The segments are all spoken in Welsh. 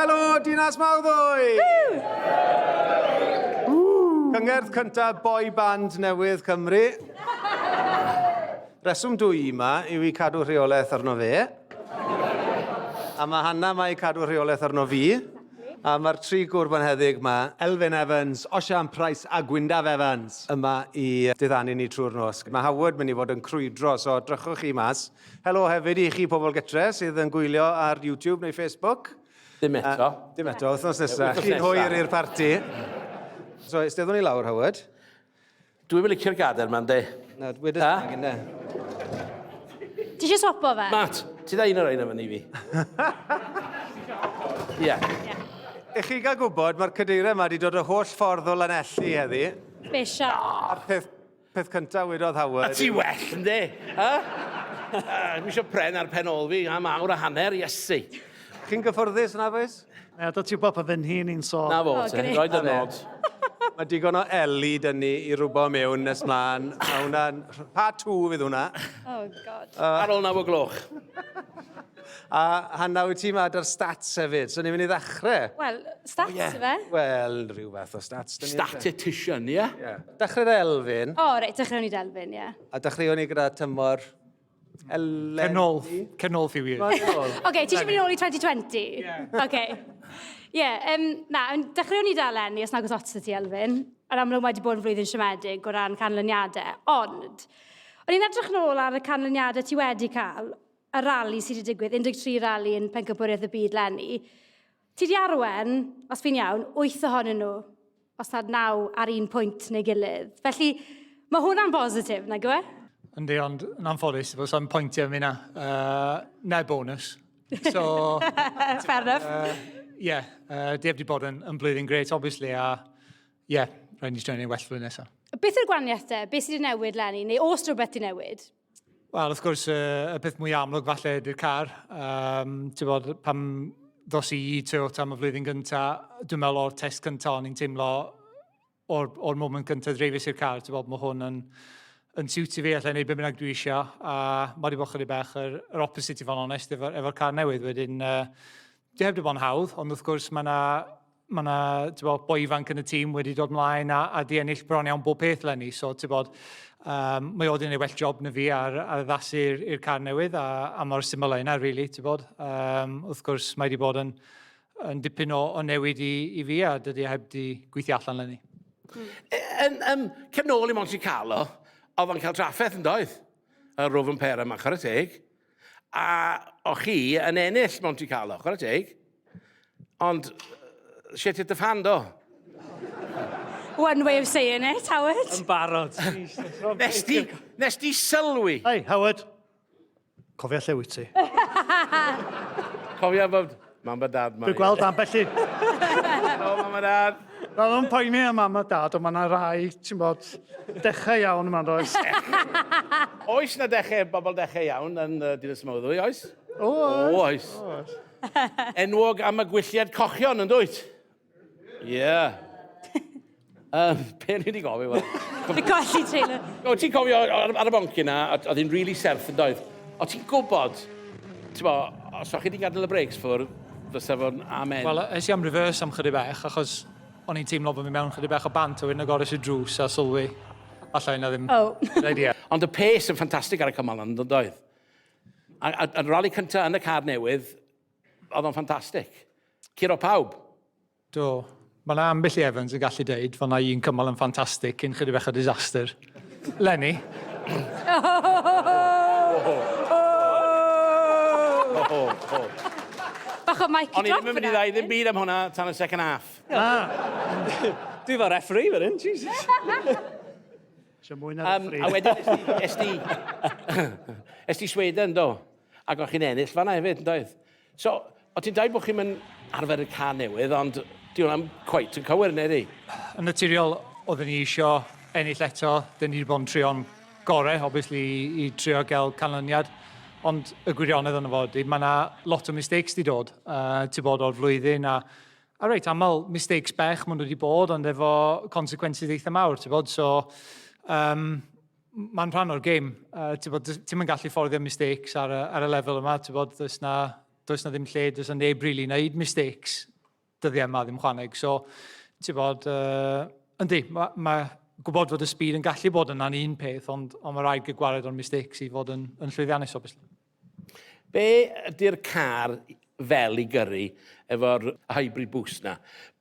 Helo, Dinas Mawddwy! Cyngerdd cyntaf boy band newydd Cymru. Reswm dw i 'ma yw i cadw rheolaeth arno fe. A mae Hannah 'ma i cadw rheolaeth arno fi. A mae'r tri gŵr bonheddig 'ma, Elfyn Evans, Osian Pryce a Gwyndaf Evans, yma i diddanu ni trwy'r nos. Mae Howard mynd i fod yn crwydro, so drychwch chi mas. Helo hefyd i chi pobl gytre sydd yn gwylio ar YouTube neu Facebook. Dim eto. Dim eto, wythnos nesaf. Chi'n hwyr i'r parti. So, eisteddwn ni lawr, Howard. Dwi'm yn licio'r gadair 'ma yndi? Na, wedes Ha? i gynne. Ti eisiau swapo fe? Matt, ti dda un o'r ein efo ni fi. Ie. I chi gael gwybod, mae'r cadeiriau yma wedi dod y holl ffordd o Lanelli heddi. Besha. A'r peth, peth cyntaf wedodd Howard... A ti well, yndi? Ha? Dwi eisiau pren ar pen ôl fi, am awr a hanner, Iesu. Chi'n gyfforddus yna, boys? Ie, dod ti wybod pan fy nhîn i'n sôn. Na fo, O, te. grêt. Roed y nod. Mae digon o eli dyn ni i rwbo mewn nes mlaen. Mae hwnna'n... Part 2 fydd hwnna. Oh, God. Ar ôl 9 o gloch. A Hannah, wyt ti 'ma 'da'r stats hefyd, so ni'n mynd i ddechrau. Wel, stats, oh, yeah. fe? Wel, rhyw fath o stats. dyn ni, ynte? Statistician, ie? Ie. Dechrau 'da Elfyn, O, oh, reit, dechreuwn ni Delfyn, ie. Yeah. a dechreuwn ni gyda tymor Eleni. Cer nôl, cer nôl few years. Oce, ti eisiau mynd nôl i 2020? Ie. Oce. Ie, um, na, dechreuwn ni da eleni, os nag oes ots 'da ti, Elfyn. Yn amlwg mae wedi bod yn flwyddyn siomedig o ran canlyniadau, ond o'n i'n edrych nôl ar y canlyniadau ti wedi cael, y rali sydd wedi digwydd, 13 rali yn Pencampwriaeth y Byd leni. Ti di arwen, os fi'n iawn, wyth ohonyn nhw, os nad naw ar un pwynt neu gilydd. Felly, mae hwnna'n bositif, nag yw e? Yndi, ond yn anffodus, fos am pwyntiau mi na. Na bonus. So... Fair enough. Ie, yeah, di heb di bod yn, yn blwyddyn great, obviously, a ie, yeah, rhaid ni trio neud well flwyddyn nesaf. Beth yw'r gwahaniaeth te? Beth sydd wedi newid leni? Neu oes rhywbeth wedi newid? Wel, wrth gwrs, y peth mwy amlwg falle ydy'r car. Um, ti'n bod, pam ddos i i Toyota am y flwyddyn gynta, dwi'n meddwl o'r test cynta o'n i'n teimlo o'r, or moment cynta dreifus i'r car, ti'n bod, mae hwn yn, yn siwt i fi, allai wneud beth bynnag dwi eisiau, a mae wedi bod chydig bach yr, yr opposite i fod yn onest, efo'r efo car newydd wedyn. Di heb di bod yn hawdd, ond wrth gwrs mae yna mae yna bod, boi ifanc yn y tîm wedi dod mlaen a, a di ennill bron iawn bob peth lenni. So, ti'n bod, um, mae o wedi gwneud well job na fi ar, ar addasu i'r car newydd a, a mor syml â hynna, really, ti'n bod. Um, wrth gwrs, mae wedi bod yn, yn dipyn o, o newid i, i fi a dydy e heb di gweithio allan lenni. Yn, um, cefn ôl i Monte Carlo, oedd o'n cael trafferth yn doedd? Y Rofan Pera yma, chwarae teg. A o chi yn ennill Monte Carlo, chwarae teg. Ond, shit hit the fan, do. One way of saying it, Howard. Yn barod. Nes di, nes di sylwi? Hey, Howard. Cofia lle wyt ti. Cofia bod mam a dad ma. Dwi'n gweld ambell i... Helo, mam a dad. Na, ddim poeni am mam a dad, ond mae yna rai, ti'n bod, dechrau iawn yma'n does. Oes na dechrau, bobl dechrau iawn yn uh, Dinas Mawddwy, oes? O, oes. Oes. Enwog am y gwylliad cochion, yn dwyt? Ie. Yeah. Um, be ni wedi gofyn? Wel? Fi colli trailer. O, ti'n cofio ar, ar y bonci na, oedd hi'n really serth yn doedd. O, ti'n gwybod, ti'n bo, os o'ch chi wedi gadael y brakes ffwrdd, fysa fo'n amen. Wel, es i am reverse am chydig bach, achos o'n i'n teimlo bod fi mewn chydig bach o bant, a wedyn agores y drws a sylwi, falle yna ddim oh. good idea. Ond y pace yn ffantastig ar y cymal yn doedd? A, a, a rali cyntaf yn y car newydd, oedd o'n ffantastig. Curo pawb. Do. Mae yna ambell i Evans yn gallu deud fod yna un cymal yn ffantastig cyn chydig bach o disaster. Lenny. Bach o mic drop. O'n i ddim yn mynd i ddau ddim byd am hwnna tan y second half. Na. Dwi fel referee fan hyn, Jesus. Eisiau mwy na referee. A wedyn es di, es di Sweden, do? Ac o'ch chi'n ennill fanna hefyd, yn doedd? So, o ti'n dweud bod chi'n mynd arfer y car newydd, ond di hwnna'n quite yn cywir, neu di? Yn naturiol, oedden ni eisiau ennill eto. Dyn ni wedi bod yn trio'n gorau, obviously, i, i trio gael canlyniad. Ond y gwirionedd yna fo, mae yna lot o mistakes di dod, ti'n bod o'r flwyddyn, a, a reit, aml mistakes bech maen nhw wedi bod, ond efo consequences eitha mawr, ti'n bod, so um, mae'n rhan o'r gêm. Uh, ti'n bod, ti'n yn gallu fforddio mistakes ar y, ar y lefel yma, ti'n bod, does na, does na ddim lle, does na neb really wneud mistakes. dyddiau yma ddim chwaneg. So, ti'n bod, yndi, mae ma gwybod fod y speed yn gallu bod yna'n un peth, ond, ond mae rhaid gael gwared o'r mistakes i fod yn, yn llwyddiannus, obviously. Be ydy'r car fel i gyrru efo'r hybrid boost na?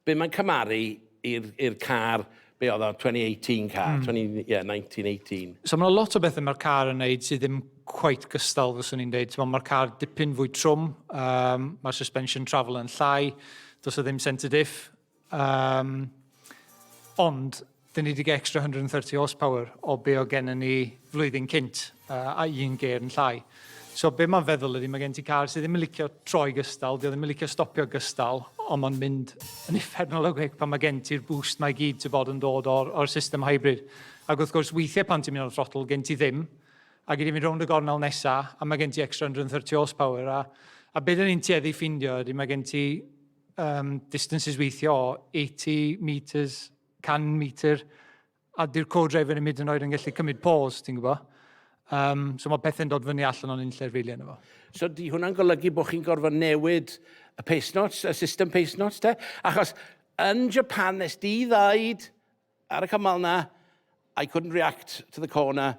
Be mae'n cymaru i'r car, be oedd o, 2018 car, 20, yeah, 1918. So mae lot o bethau mae'r car yn neud sydd ddim quite gystal, fyswn i'n deud. Mae'r car dipyn fwy trwm, mae'r suspension travel yn llai, does o ddim centre diff. Ond, dyn ni wedi gael extra 130 horsepower o be o gennym ni flwyddyn cynt, a un gear yn llai. So be mae'n feddwl ydy, mae gen ti car sydd ddim yn licio troi gystal, di o ddim yn licio stopio gystal, ond mae'n mynd yn uffernol o quick pan mae gen ti'r boost mae gyd ti'n bod yn dod o'r, or system hybrid. Ac wrth gwrs, weithiau pan ti'n mynd o'r throttle, gen ti ddim, a gyd i fynd rownd y gornel nesa, a mae gen ti extra 130 horsepower. A be dyn ni'n tueddu ffindio ydy, mae gen ti distances weithio o 80 metres, 100 metr, a di'r co-driver yn mynd yn oed yn gallu cymryd pause, ti'n gwybod? So mae pethau'n dod fyny allan o'n unlle rili yna fo. So di hwnna'n golygu bod chi'n gorfod newid y pace notes, y system pace notes te? Achos yn Japan nes di ddaid ar y cymal na, I couldn't react to the corner,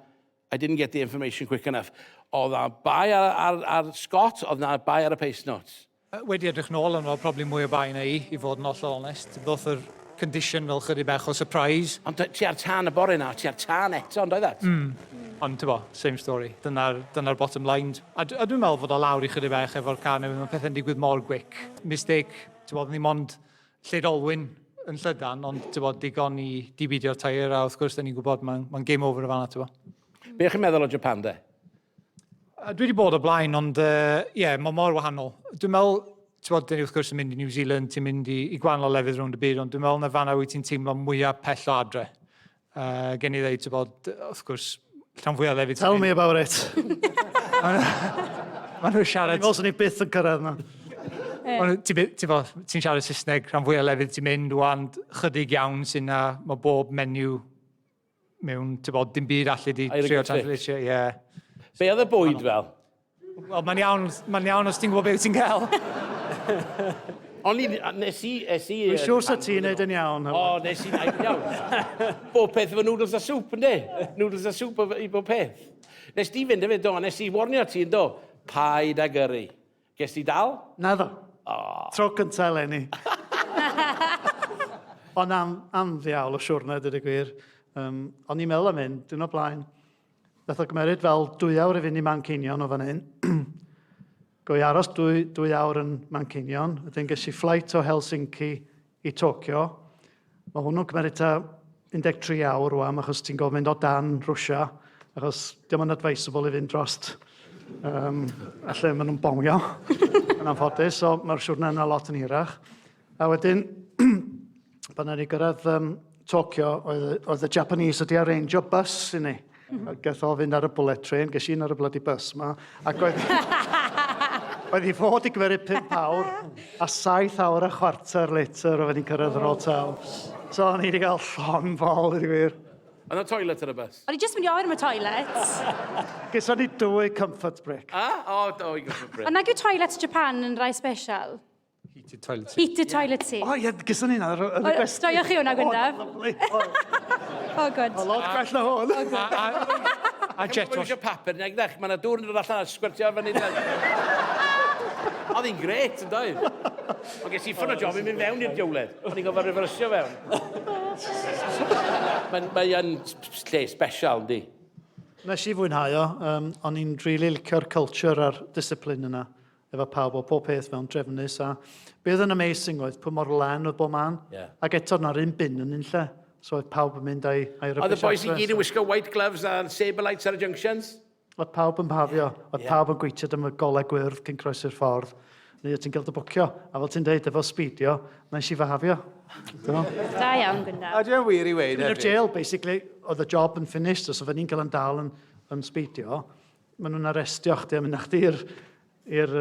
I didn't get the information quick enough. Oedd na bai ar, ar, ar Scott, oedd na bai ar y pace notes. Wedi edrych nôl arno fo, probably mwy o bai na i, i fod yn hollol onest. Ddoth yr condition fel chydig bach o surprise. Ond ti ar tân y bore na, ti ar tân eto, ond oeddet? Ond ti'n bo, same story. Dyna'r dyna bottom line. A dwi'n meddwl fod o lawr i chydig bach efo'r car newydd, mae pethau'n digwydd mor quick. Mistake, ti'n bod, ddim ond lled olwyn yn llydan, ond ti'n bod, digon i dibidio'r tair, a wrth gwrs, da ni'n gwybod, mae'n ma game over y fanna, ti'n bo. Be chi'n meddwl o Japan, de? Dwi wedi bod o blaen, ond ie, yeah, mae mor wahanol. Dwi'n meddwl, ti'n bod, dyn ni wrth gwrs yn mynd i New Zealand, ti'n mynd i gwahanol lefydd rownd y byd, ond dwi'n meddwl na fanna wyt ti'n teimlo mwyaf pell o adre. Gen i ddeud, ti'n bod, wrth gwrs, rhan fwyaf o lefydd... Tell me about it. Maen nhw'n siarad... Dwi'n meddwl swn i byth yn cyrraedd na. Ti'n bod, ti'n siarad Saesneg, rhan fwyaf o lefydd ti'n mynd, wan, chydig iawn sy'n na, mae bob menu mewn, ti'n bod, dim byd allu di trio translate, ie. Be oedd y bwyd fel? Wel, mae'n iawn, mae'n iawn os ti'n gwybod beth ti'n cael. O'n i, nes i, es i... Dwi'n siŵr sa ti'n neud yn iawn. O, nes i neud yn iawn. Bob peth efo noodles a soup, ynddi? Noodles a soup i bob peth. Nes di fynd efo, do, nes i warnio ti, yndo? Paid a gyrru. Ges ti dal? Naddo. Oh. Tro cyntaf eleni. Ond am, am ddiawl o siwrna, dweud y gwir. O'n i'n meddwl am hyn, dyn o blaen. Nath o gymeryd fel 2 awr i fynd i Manceinion o fan hyn. Go i aros 2 awr yn Manceinion. Wedyn ges i flight o Helsinki i Tokyo. Mae hwnnw'n cymeryd ta 13 awr rwan, achos ti'n gofyn mynd o dan Rwsia, achos diolch yn advisable i fynd drost a lle maen nhw'n bomio, yn anffodus, so mae'r siwrna yna lot yn hirach. A wedyn, pan o'n i gyrraedd Tokyo, oedd y Japanese wedi arrangio bus i ni. Gath o fynd ar y bullet train, ges i un ar y bloody bus ma, ac oedd i fod i gymeryd 5 awr, a 7 awr a chwarter later oedd ni'n cyrraedd yr hotel. So o'n i wedi cael llon bol, i gwir. Oedd y toilet ar y bus? O'n i jyst mynd i ofyn am y toilet. Geson ni dwy comfort break. Ah? O, dwy comfort break. Ond nag yw toilet Japan yn rai special? Heated toilet seat. Heated toilet seat. O ie, geson ni hwnna yn y gwesty. Joioch chi hwnna, Gwyndaf? O, lovely. O, good. O, lot gwell na hwn. A jet wash. Mae papur, nag ddech, mae yna dŵr yn dod allan a sgwyrtio fyny. Oedd hi'n gret, yn doedd? Ond ges i ffyn o job i mynd fewn i'r diwled. O'n i'n gofod refersio fewn. Mae'n mae yn lle special, yndi? Nes i fwynhau o. O'n i'n really licio'r culture a'r discipline yna efo pawb o pob peth mewn drefnus. A be oedd yn amazing oedd pwy mor lan oedd bob man. Ac eto na'r un bin yn un lle. So oedd pawb yn mynd a'i rubbish. Oedd y boys i gyd yn wisgo white gloves a sabre lights ar y junctions? Oedd pawb yn pafio. Oedd pawb yn gweithio am y golau gwyrdd cyn croesi'r ffordd. Neu ti'n cael dy bwcio. A fel ti'n deud, efo speedio, nes i fahafio. Da iawn, Gwyndaf. A dwi'n wir i weid hefyd. Yn jail, basically, oedd y job yn finished. Os oedd ni'n cael yn dal yn speedio, maen nhw'n arestio chdi a mynd â chdi i'r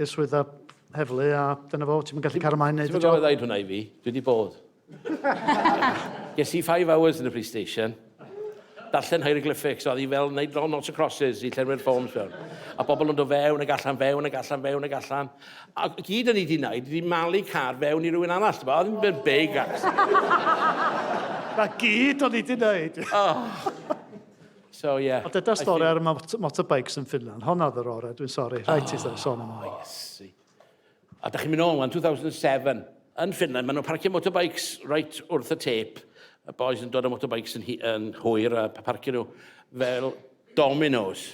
swyddfa heddlu a dyna fo, ti'n gallu cael ymlaen neud y job. Ti'n gwybod ddeud hwnna i fi? Dwi wedi bod. Ges i 5 hours in the police station. Darllen hieroglyphics, oedd hi fel wneud round noughts and crosses i llenwi'r forms fewn. A bobl yn dod fewn ag allan, fewn ag allan, fewn ag allan. A gyd o'n i wedi wneud, wedi malu car fewn i rywun arall. Oedd yn big accident. Na gyd o'n i wedi wneud. Oh. So, yeah. Ond dyda'r stori ar y motorbikes yn Finland. Honna oedd yr orau, dwi'n sori. Rhaid ti sôn am hwnna. Iesu. A da chi'n mynd ôl, 2007, yn Finland, maen nhw'n parcio motorbikes right wrth y tape. Y boys yn dod â motorbikes yn, yn hwyr a parcio nhw fel dominos.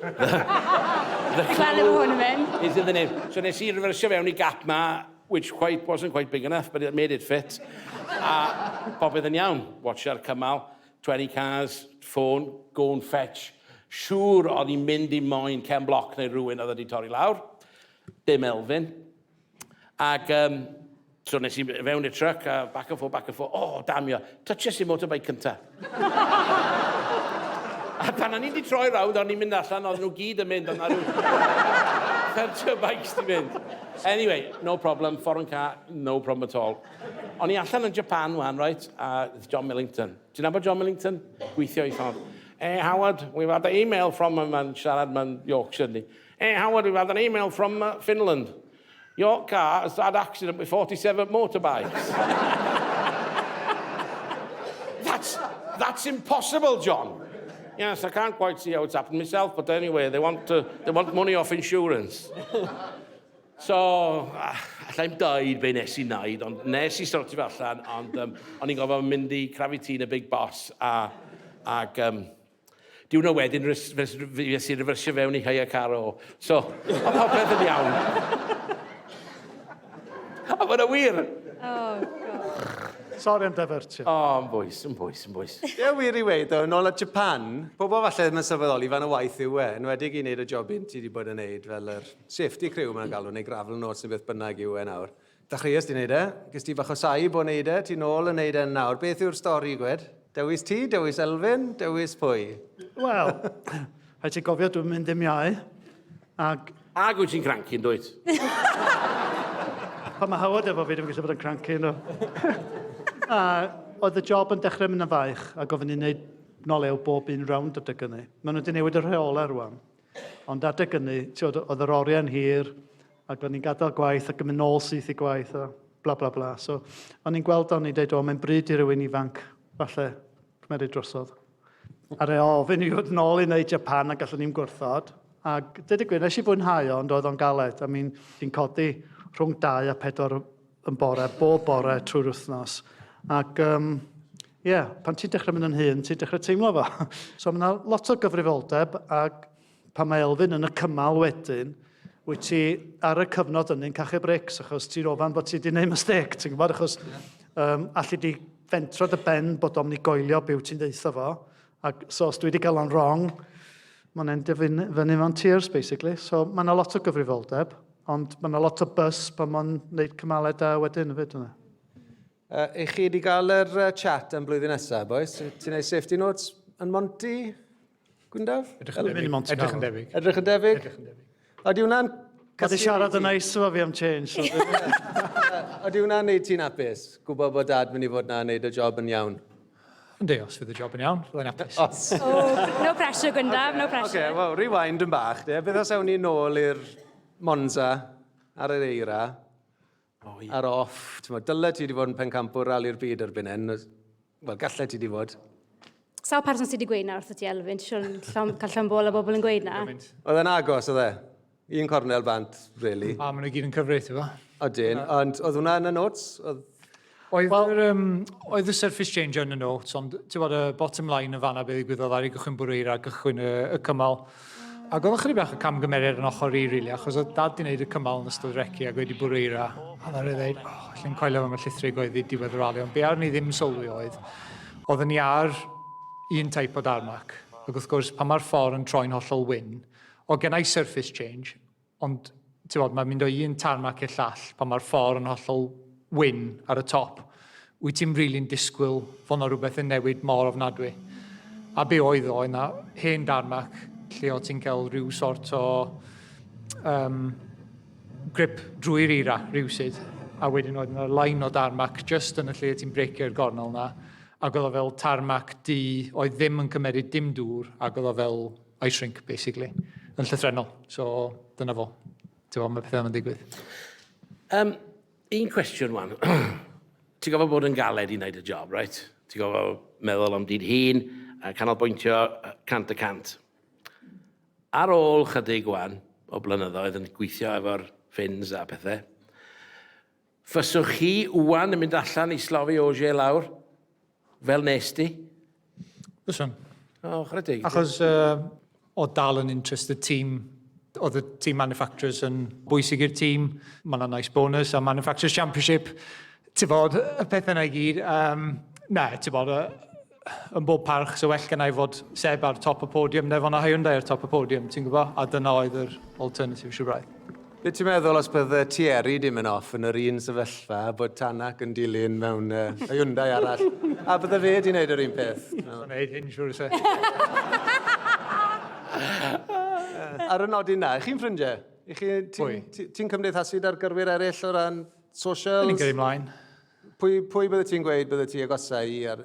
The Gweld efo hwn yn mynd. Is in the name. So nes i reversio fewn i gap ma, which quite wasn't quite big enough, but it made it fit. A popeth yn iawn. Watch ar cymal. 20 cars, phone, go and fetch. Siŵr o'n i'n mynd i moyn Ken Block neu rhywun oedd wedi torri lawr. Dim Elfyn. Ac um, so nes i fewn i'r truck a back and forth, back and forth. Oh, damio. Touches i motorbike cynta. A pan o'n i wedi troi rownd, o'n i'n mynd allan, oedd nhw gyd yn mynd, ond na rhyw 30 o bikes di mynd. Anyway, no problem, foreign car, no problem at all. O'n i allan yn Japan wan, right, a John Millington. Ti'n nabod John Millington? Gweithio i ffordd. "Hey, Howard, we've had an email from him," and siarad ma'n Yorkshire ni. "Hey, Howard, we've had an email from Finland. Your car has had accident with 47 motorbikes." That's impossible, John." "Yes, I can't quite see how it's happened myself, but anyway, they want money off insurance." So, allai'm dweud be nes i wneud, ond nes i sortio fe allan, ond o'n i'n gofio mynd i crafu tîn y big boss, ac diwrnod wedyn, fues i reversio fewn i hire car o. So, oedd popeth yn iawn. A mae'n wir. Oh, God. Sorry am divertio. O, oh, yn bwys, yn bwys, yn bwys. Ie, wir i weud, o, nôl at Japan, pobl falle ddim yn sylweddoli fan y waith yw e, enwedig i wneud y jobyn ti wedi bod yn wneud fel yr safety crew mae'n galw, neu gravel notes neu beth bynnag yw e nawr. Dechreuais di wneud e, ges ti bach o saib o wneud e, ti nôl yn wneud e nawr. Beth yw'r stori, gwed? Dewis ti, dewis Elfyn, dewis pwy? Wel, rhaid ti gofio dwi'n mynd dim iau. Ac Ac wyt ti'n cranky, yn dwyt? Pan mae Howard efo fi, dwi'n gallu bod yn cranky, no. A oedd y job yn dechrau mynd yn faich, a gofyn i wneud nolew bob un rownd adeg hynny. Maen nhw wedi newid y rheolau rwan. Ond adeg hynny, ti'n oedd yr oriau'n hir, ac o'n i'n gadael gwaith ac yn mynd nôl syth i gwaith, a bla bla bla. So, o'n i'n gweld o'n i'n dweud, o, mae'n bryd i rywun ifanc, falle, cymeryd drosodd. A re ofyn i fod yn ôl i wneud Japan a gallwn ni'n gwrthod. Ac dweud y gwir, nes i fwynhau o, ond oedd o'n galed. I mean, ti'n codi rhwng 2 a 4 yn bore, bob bore trwy'r wythnos. Ac, yeah, pan ti'n dechrau mynd yn hŷn, ti'n dechrau teimlo fo. So mae yna lot o gyfrifoldeb, ac pan mae Elfyn yn y cymal wedyn, wyt ti ar y cyfnod ynny'n cachu brics, achos ti'n ofan bod ti wedi gwneud mistake, ti'n gwybod, achos allu di fentro dy ben bod o'n mynd i goelio be wyt ti'n deutha fo. Ac so os dwi wedi cael o'n wrong, mae'n endio fyny, fyny mewn tears, basically. So mae yna lot o gyfrifoldeb, ond mae yna lot o buzz pan mae'n gwneud cymalau da wedyn hefyd yna. Ych chi wedi cael yr chat am blwyddyn nesaf, boys? Ti'n gwneud safety notes yn Monty, Gwyndaf? Edrych yn Mynd i debyg. Monte Edrych yn Carlo. debyg. Edrych yn debyg? Edrych yn debyg. Ydy hwnna'n Mae di siarad yn neis efo fi am change. So Ydy hwnna'n neud ti'n hapus? Gwybod bod dad mynd i fod na neud y job yn iawn? Yndi, os fydd y job yn iawn, byddai'n hapus. Os. Oh, no pressure, Gwyndaf, no pressure. Oce, well, rewind yn bach, de. Beth os ewn ni nôl i'r Monza ar yr eira, Oh, ie. ar off. T'mod, dyle ti wedi fod yn pencampwr rali'r byd erbyn hyn. Wel, gallet ti wedi fod. Sawl person sydd wedi gweud na wrth ti, Elfyn? Ti'n siŵr cael llond bol o bobl yn gweud na? Oedd e'n agos, oedd e? Un cornel bant, really. A maen nhw gyd yn cyfri, ti'n fo? Odyn, ond oedd hwnna yn y notes? Oedd. Oedd y surface change yn y notes, ond ti'n bod y bottom line yn fanna beth ddigwyddodd ar ei gychwyn bwrw eira, gychwyn y cymal. Ac oedd ychydig bach o camgymeriad yn ochr i, really, achos oedd dad di wneud y cymal yn ystod recce ac wedi bwrw eira. A ddaru dweud, oh, allan coelio am y llithrig oedd i diwedd y rali, ond be ar ni ddim sylwi oedd, oedden ni ar un type o darmac. Ac wrth gwrs, pan mae'r ffordd yn troi'n hollol wyn, oedd gen i surface change, ond ti'n bod, mae'n mynd o un tarmac i'r llall pan mae'r ffordd yn hollol wyn ar y top. Wyt ti'n really'n disgwyl fod 'na rhywbeth yn newid mor ofnadwy. A be oedd o, yna hen darmac lle o ti'n cael rhyw sort o grip drwy'r eira rhywsyd. A wedyn oedd yna line o darmac just yn y lle ti'n brecio'r gornel na. Ac oedd o fel tarmac du oedd ddim yn cymeryd dim dŵr, ac oedd o fel ice rink, basically, yn llythrennol. So, dyna fo. Ti'n bod, mae pethau yma'n digwydd. Um, un cwestiwn, wan. Ti'n gofod bod yn galed i wneud y job, right? Ti'n gofod meddwl am dyn hun, a canolbwyntio 100%. Ar ôl chydig wan o blynyddoedd yn gweithio efo'r Finns a pethau, fyswch chi wan yn mynd allan i slofi Ogier lawr, fel nes di? Fyswn. O, chwarae teg. Achos uh, o dal yn interest y tîm, oedd y team manufacturers yn bwysig i'r tîm, mae yna nice bonus a Manufacturers Championship, ti'n bod, y pethau yna i gyd. Um, na, ti'n bod, yn bob parch, so well gen i fod Seb ar top y podium, neu fod na Hyundai ar top y podium, ti'n gwybod? A dyna oedd yr alternative siwr braidd. Be ti'n meddwl os bydde Thierry di mynd off yn yr un sefyllfa, bod Tanak yn dilyn mewn Hyundai arall, a bydde fe di wneud yr un peth? Dwi'n gwneud hyn, siwr se. Ar y nodyn na, chi'n ffrindiau? I chi, ti'n ti, ti cymdeithasu da'r gyrwyr eraill o ran socials? Ni'n gyrru ymlaen. Pwy, pwy bydde ti'n gweud bydde ti agosau i ar...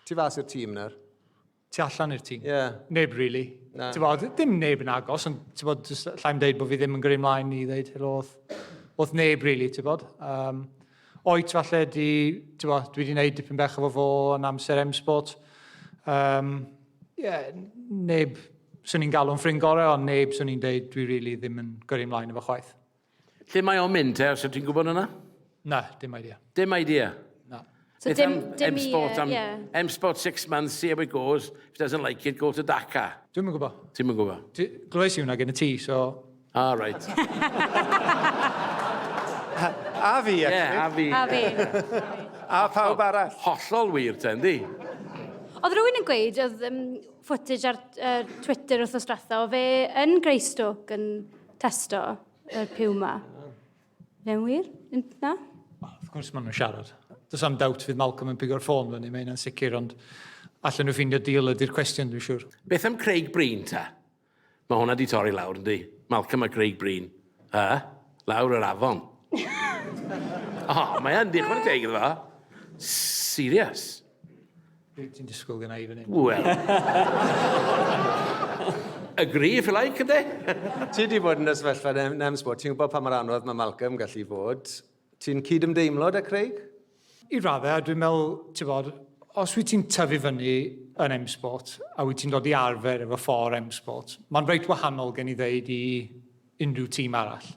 Ti fas i'r tîm nawr? Tu allan i'r tîm. Ie. Yeah. Neb, really. Na. Ti'n bod, dim neb yn agos, ond ti'n bod, jyst llai'm deud bod fi ddim yn gyrru ymlaen i ddeud helo wrth, wrth neb, really, ti'n bod. Um, oet falle, di, ti'n bod, dwi wedi gwneud dipyn bech efo fo yn amser M-Sport. Um, yeah, neb, swn i'n galw'n ffrind gorau, ond neb swn i'n deud dwi really ddim yn gyrru ymlaen efo chwaith. Lle mae o'n mynd te, os ti'n gwybod yna? Na, dim idea. Dim idea? Na. So Beth dim, am dim i... M-Sport, am, ie. M-Sport 6 months, see how it goes. If he doesn't like it, go to Dakar. Dwi'm yn gwybod. Ti'n yn gwybod? Glywes i hwnna gen y ti, so. Ah, right. A fi, Ie, actually. yeah, a fi. A fi. A phawb arall. Hollol wir, te, yndi? Oedd rhywun yn gweud, oedd footage ar Twitter wrth diwetha, o fe yn Greystoke yn testo yr Puma. Fe'n wir? Na? Wel, wrth gwrs maen nhw'n siarad. Does am doubt fydd Malcolm yn pigo'r ffôn fyny, mae hynna'n sicr, ond allan nhw ffeindio deal ydy'r cwestiwn, dwi'n siŵr. Beth am Craig Breen, ta? Mae hwnna di torri lawr, yndi? Malcolm a Craig Breen. Ha? Lawr yr afon. O, oh, mae yn, diolch yn teg iddo fo. Serious? Be ti'n disgwyl gyna i fan hyn? Wel. Agree, if you like, ynddi? Ti di bod yn y sefyllfa yn M-Sport, ti'n gwybod pa mor anodd mae Malcolm gallu fod. Ti'n cyd-ymdeimlo da Craig? I raddau, a dwi'n meddwl, ti'n bod, os wyt ti'n tyfu fyny yn M-Sport a wyt ti'n dod i arfer efo ffordd M-Sport, mae'n reit wahanol gen i ddeud i unrhyw tîm arall.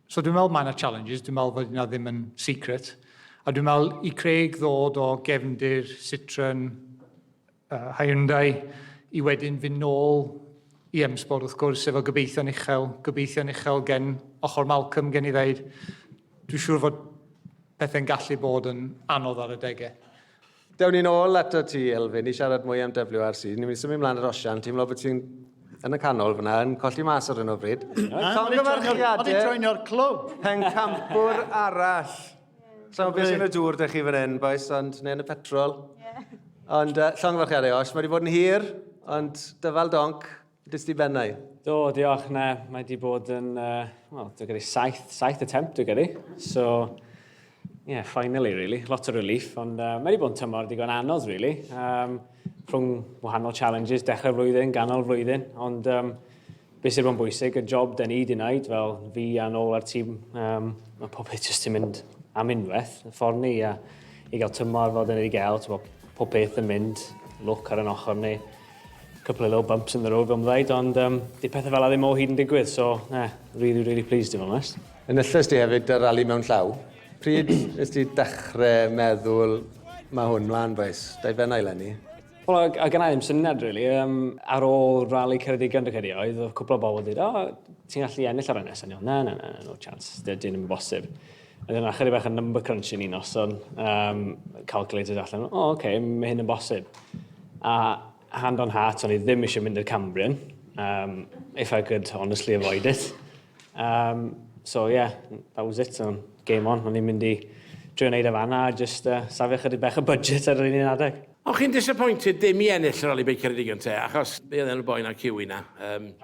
So dwi'n meddwl mae yna challenges, dwi'n meddwl fod yna ddim yn secret. A dwi'n meddwl i Craig ddod o gefndir Citroen, Hyundai, i wedyn fynd nôl i M-Sport wrth gwrs, efo gobeithio'n uchel, gobeithio'n uchel gen ochr Malcolm gen i ddeud. Dwi'n siŵr fod pethau'n gallu bod yn anodd ar y degau. Dewn ni'n ôl ato ti, Elfyn, i siarad mwy am WRC. Ni'n mynd i symud ymlaen ar Osian. Ti'n meddwl bod ti'n yn y canol fyna, yn colli mas ar hyn o bryd. O'n i'n joinio'r clwb. Pencampwr arall. So, beth sy'n y dŵr dych chi fan hyn, boys, ond neu yn y petrol. Ond llongyfarchiadau, Osh, mae wedi bod yn hir, ond dyfal donc, dys di bennau. Do, diolch, na. Mae wedi bod yn, wel, dwi'n credu saith attempt, dwi'n credu. So, yeah, finally, really. Lot o relief, ond mae wedi bod yn tymor digon anodd, really. Rhwng wahanol challenges, dechrau flwyddyn, ganol flwyddyn, ond beth sydd bod yn bwysig, y job da ni wedi wneud, fel fi a nôl ar tîm, mae pob peth jyst yn mynd am unwaith, y ffordd ni, a i gael tymor fel da ni wedi gael, ti'n bod, pob peth yn mynd, lwc ar yn ochr ni, couple of little bumps in the road, fel mae'n dweud, ond di pethau fel 'a ddim o hyd yn digwydd, so, yeah, really, really pleased, i fod yn honest. Enillais di hefyd y rali mewn llaw. Pryd nes ti dechrau meddwl, mae hwn mlaen, boys, dau bennau lenni? Wel, a gynna i ddim syniad, really. Ar ôl rali Ceredigion, dwi'n credu oedd, oedd cwpl o bobl wedi dweud, "O, ti'n gallu ennill ar ynnes?" A ni, "Na, na, na, na, no chance, dyn ddim yn bosib." A dyna chydig bach o number crunching un noson, calculated allan, "O, oh, okay, mae hyn yn bosib." A hand on heart, o'n i ddim eisiau mynd i'r Cambrian, if I could honestly avoid it. So yeah, that was it. So, game on. O'n i'n mynd i drio wneud e fanna a just safio chydig bach o budget ar yr un adeg. O'ch chi'n disappointed dim i ennill yr Rali Beic Ceredigion te, achos be oedd enw'r boi na Kiwi na?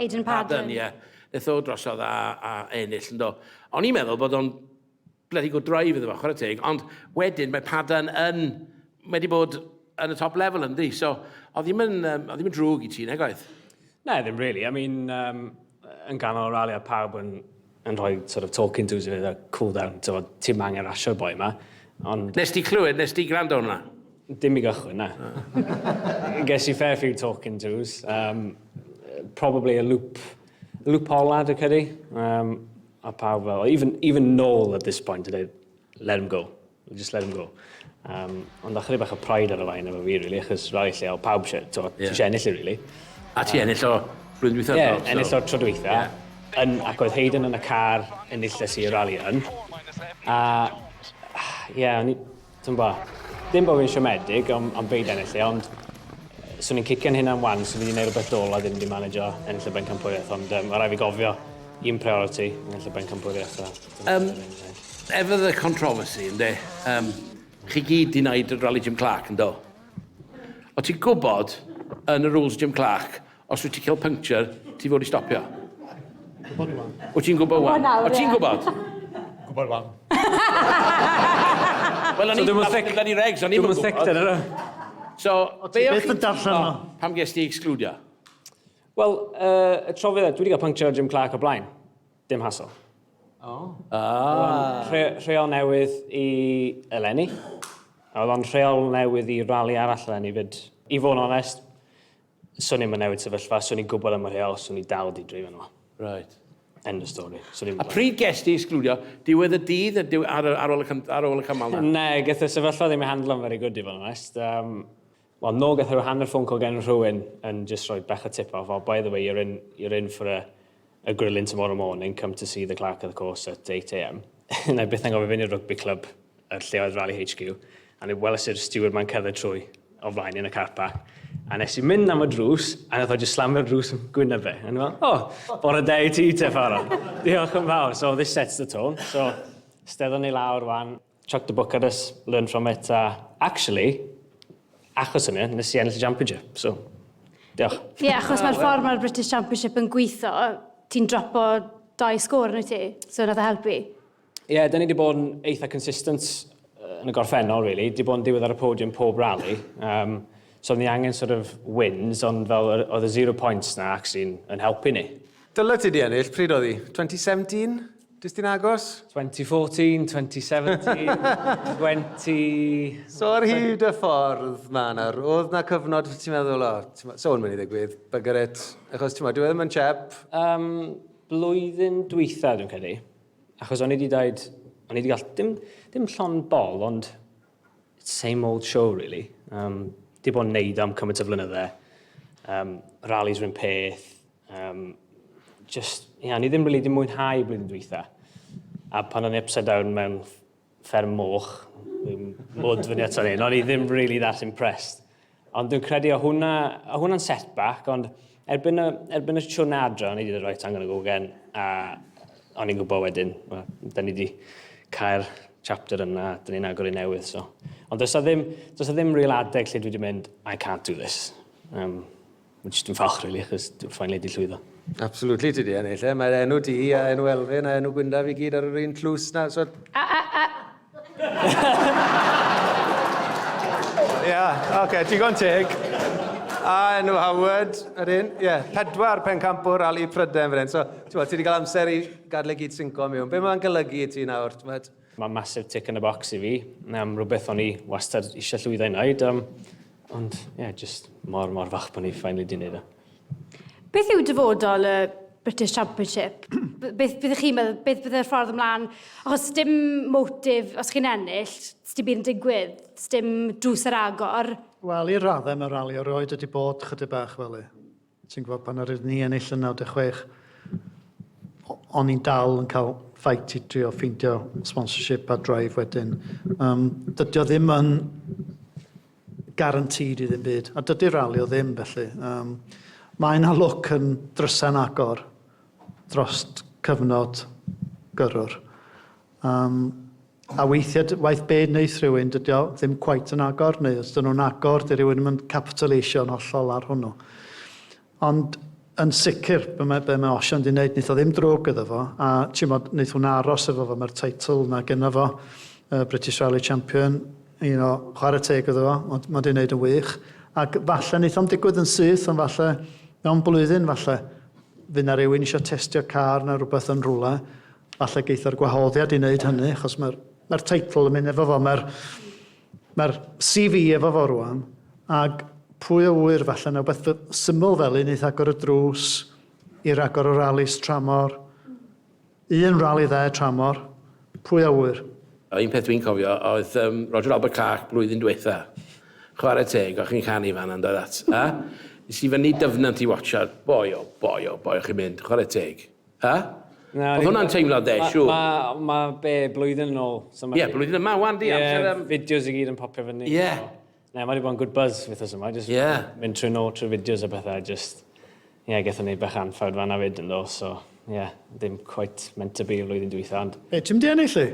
Aidan Paddon. Ie. Yeah. Neth o drosodd a ennill yn do. O'n i'n meddwl bod o'n Bloody good drive iddo fo, chwarae teg, ond wedyn mae Padan yn, mae wedi bod yn y top level yndi, so oedd ddim yn, um, oedd ddim yn drwg i ti, nag oedd? Na, ddim really. I mean, um, yn ganol y rali a pawb yn, yn rhoi sort of talking to i fi, cool down, ti'n angen rasio'r boi yma. Ond... Nes ti clywed, nes ti gwrando hwnna? Dim i gychwyn, na. Ges i fair few talking tos. Um, probably a loop, loop ola, dwi'n credu. Um, a pawb fel, even, even Noel at this point, dweud, let him go. Just let him go. Um, ond ychydig bach o pride ar y fain efo fi, really, achos rai lle, o pawb eisiau, ti yeah. eisiau ennill i, really. A ti ennill o blwyddyn dwytha? Ie, yeah, ennill o'r tro dwytha. Yeah. Yn, ac oedd Hayden yn y car enilles i rali yn. A, ie, yeah, o'n i, dwi'n ba, dim bod fi'n siomedig am, am beid ennill i, ond swn i'n cicio'n hynna'n wan, swn i wedi gwneud rhywbeth dôl a ddim wedi manager ennill y bencampwriaeth, ond um, mae rhaid fi gofio un priority, ennill y bencampwriaeth. A, um, efo the controversy, ynddi, um, chi gyd di wneud y Rally Jim Clark, ynddo? O ti'n gwybod, yn y rules Jim Clark, os wyt ti'n cael puncture, ti fod i stopio? Gwybod wan. Wyt ti'n gwybod wan? O ti'n gwybod? Gwybod wan. Wel, o'n i'n thick. O'n i'n regs, o'n i'n gwybod. Dwi'n thick, dyn So, be o'ch yn darllen o? Pam ges ti excludio? Wel, uh, y tro dwi wedi cael puncture o Jim Clark o blaen. Dim hassle. Oh. Ah. Rhe, rheol newydd i eleni. A oedd o'n rheol newydd i rali arall eleni fyd. I fod yn onest, swn i'n newid sefyllfa, swn i'n gwybod am y rheol, swn i dal di dreifo nhw. Right. End of story. Swn A pryd ges ti excludio? Diwedd y dydd neu ar, ar, ôl y, ar ôl y cymal na? Ne, gath y sefyllfa ddim ei handlo'n very good i fod yn onest. Um, Wel, no gath rhyw hanner phone call gen rhywun yn just rhoi bech o tip off. Oh, by the way, you're in, you're in for a, a grilling tomorrow morning. Come to see the clerk of the course at 8am. Na i byth yn gofio fynd i'r rugby club, y lle oedd Rally HQ. A ni weles i'r steward ma'n cerdded trwy o flaen yn y car park. A nes i mynd am y drws, a nath o just slamio'r drws yn gwyneb fe. A ni'n fel, oh, bore da i ti te, Faro. Diolch yn fawr. So this sets the tone. So, steddon ni lawr wan, chuck the book at us, learn from it. A actually, achos hynny, nes i ennill y championship. So, diolch. Ie, yeah, achos mae'r ffordd mae'r British Championship yn gweithio, ti'n dropo dau sgôr yn wyt ti, so nath o helpu. Ie, yeah, da ni wedi bod yn eitha consistent yn y gorffennol, really. Di bod yn diwedd ar y podium pob rally. Um, so ni angen sort of wins, ond fel oedd y zero points na actually yn, yn helpu ni. Dyle ti di ennill, pryd oedd hi? 2017? Dys ti'n agos? 2014, 2017, 20... So ar hyd y ffordd ma nawr, oedd na cyfnod ti'n meddwl, o, oh, so hwn mynd i ddigwydd, bugger it, achos ti'n meddwl, dwi e ddim yn chep. Um, blwyddyn dwytha, dwi'n credu. Achos o'n i wedi dweud, o'n i wedi gael dim, dim llon bol, ond same old show, really. Um, di bod yn neud am cymaint o flynydde. Um, rallies rhywun peth. Um, just, ia, ni ddim really di mwynhau blwyddyn dwytha. A pan o'n i upside down mewn fferm moch, mwd fyny ato ni, o'n i ddim really that impressed. Ond dwi'n credu o hwnna, o hwnna'n setback, ond erbyn y, erbyn y siwrne adre, o'n i wedi dweud, right, I'm gonna go again. A o'n i'n gwybod wedyn, well, da ni wedi cael chapter yna, da ni'n agor i newydd. So. Ond does na ddim, does na ddim real adeg lle dwi wedi mynd, I can't do this. Um, which dwi'n falch, really, achos dwi'n finally di llwyddo. Absolutely, ti di ennill, e? Mae'r enw di a enw Elfyn a enw Gwyndaf i gyd ar yr un tlws na. So... A, a, a... Ia, yeah, oce, okay, digon teg. A enw Howard, yr un, ie, yeah, pedwar pencampwr Ali Pryden fan hyn. So, ti'n ti wedi cael amser i gadw i gyd sinco mewn. Be mae'n golygu i ti nawr? Ti'n Mae'n massive tick in the box i fi. Um, rhywbeth o'n i wastad eisiau llwyddo i wneud. Um, ond, ie, yeah, just mor, mor fach bod ni finally di wneud o. Beth yw dyfodol y British Championship? Beth byddech chi'n meddwl, beth bydde'r ffordd ymlaen? Achos dim motif, os chi'n ennill, dim byd yn digwydd, dim drws ar agor. Wel, i'r raddau mae rali o roed wedi bod chydig bach fel i. Ti'n gwybod pan yr ni ennill yn 96, o'n i'n dal yn cael fight i drio ffeindio sponsorship a drive wedyn. Um, dydy o ddim yn guaranteed i ddim byd. A dydy rali o ddim felly. Um, mae yna lwc yn drysa'n agor dros cyfnod gyrrwr. Um, a weithiau, waith be wneith rhywun, dydy o ddim quite yn agor, neu os dyn nhw'n agor, dy rhywun yn capitalisio'n hollol ar hwnnw. Ond yn sicr, be mae, be mae Osian di wneud, wneith o ddim drwg iddo fo, a ti'n bod, wneith hwnna aros efo fo, mae'r teitl na gyda fo, British Rally Champion, you know, chwarae teg iddo fo, mae ma di wneud yn wych. Ac falle wneith o'm digwydd yn syth, ond falle mewn blwyddyn falle, fydd na rhywun eisiau testio car neu rhywbeth yn rhywle, falle geith o'r gwahoddiad i wneud hynny, achos mae'r mae teitl yn mynd efo fo, mae'r mae CV efo fo rwan, ac pwy o ŵyr falle na beth syml fel un eith agor y drws i ragor o ralis tramor, un rali dde tramor, pwy a ŵyr. Un peth dwi'n cofio oedd um, Roger Albert Clark blwyddyn diwetha. Chwarae teg, o'ch chi'n canu fan yn dod at. Ha? Nes i fyny dyfnant i watchad. Boi o, boi o, boi o chi'n mynd. Chwarae teg. Ha? Na, Oedd hwnna'n teimlo de, siŵr. Mae ma, be, blwyddyn yn ôl. So Ie, yeah, blwyddyn yma, wan di. Ie, amser, yym, fideos i gyd yn popio fyny. Ie. So, Na, mae wedi bod yn good buzz wythnos yma. Just Ie. mynd trwy nôl trwy fideos a pethau. Just, ie, yeah, gaethon ni bach anffawd fan'na fyd yn do, so, ie, yeah, ddim quite meant to be flwyddyn dwytha, ond... Be, ti'n mynd i ennill i?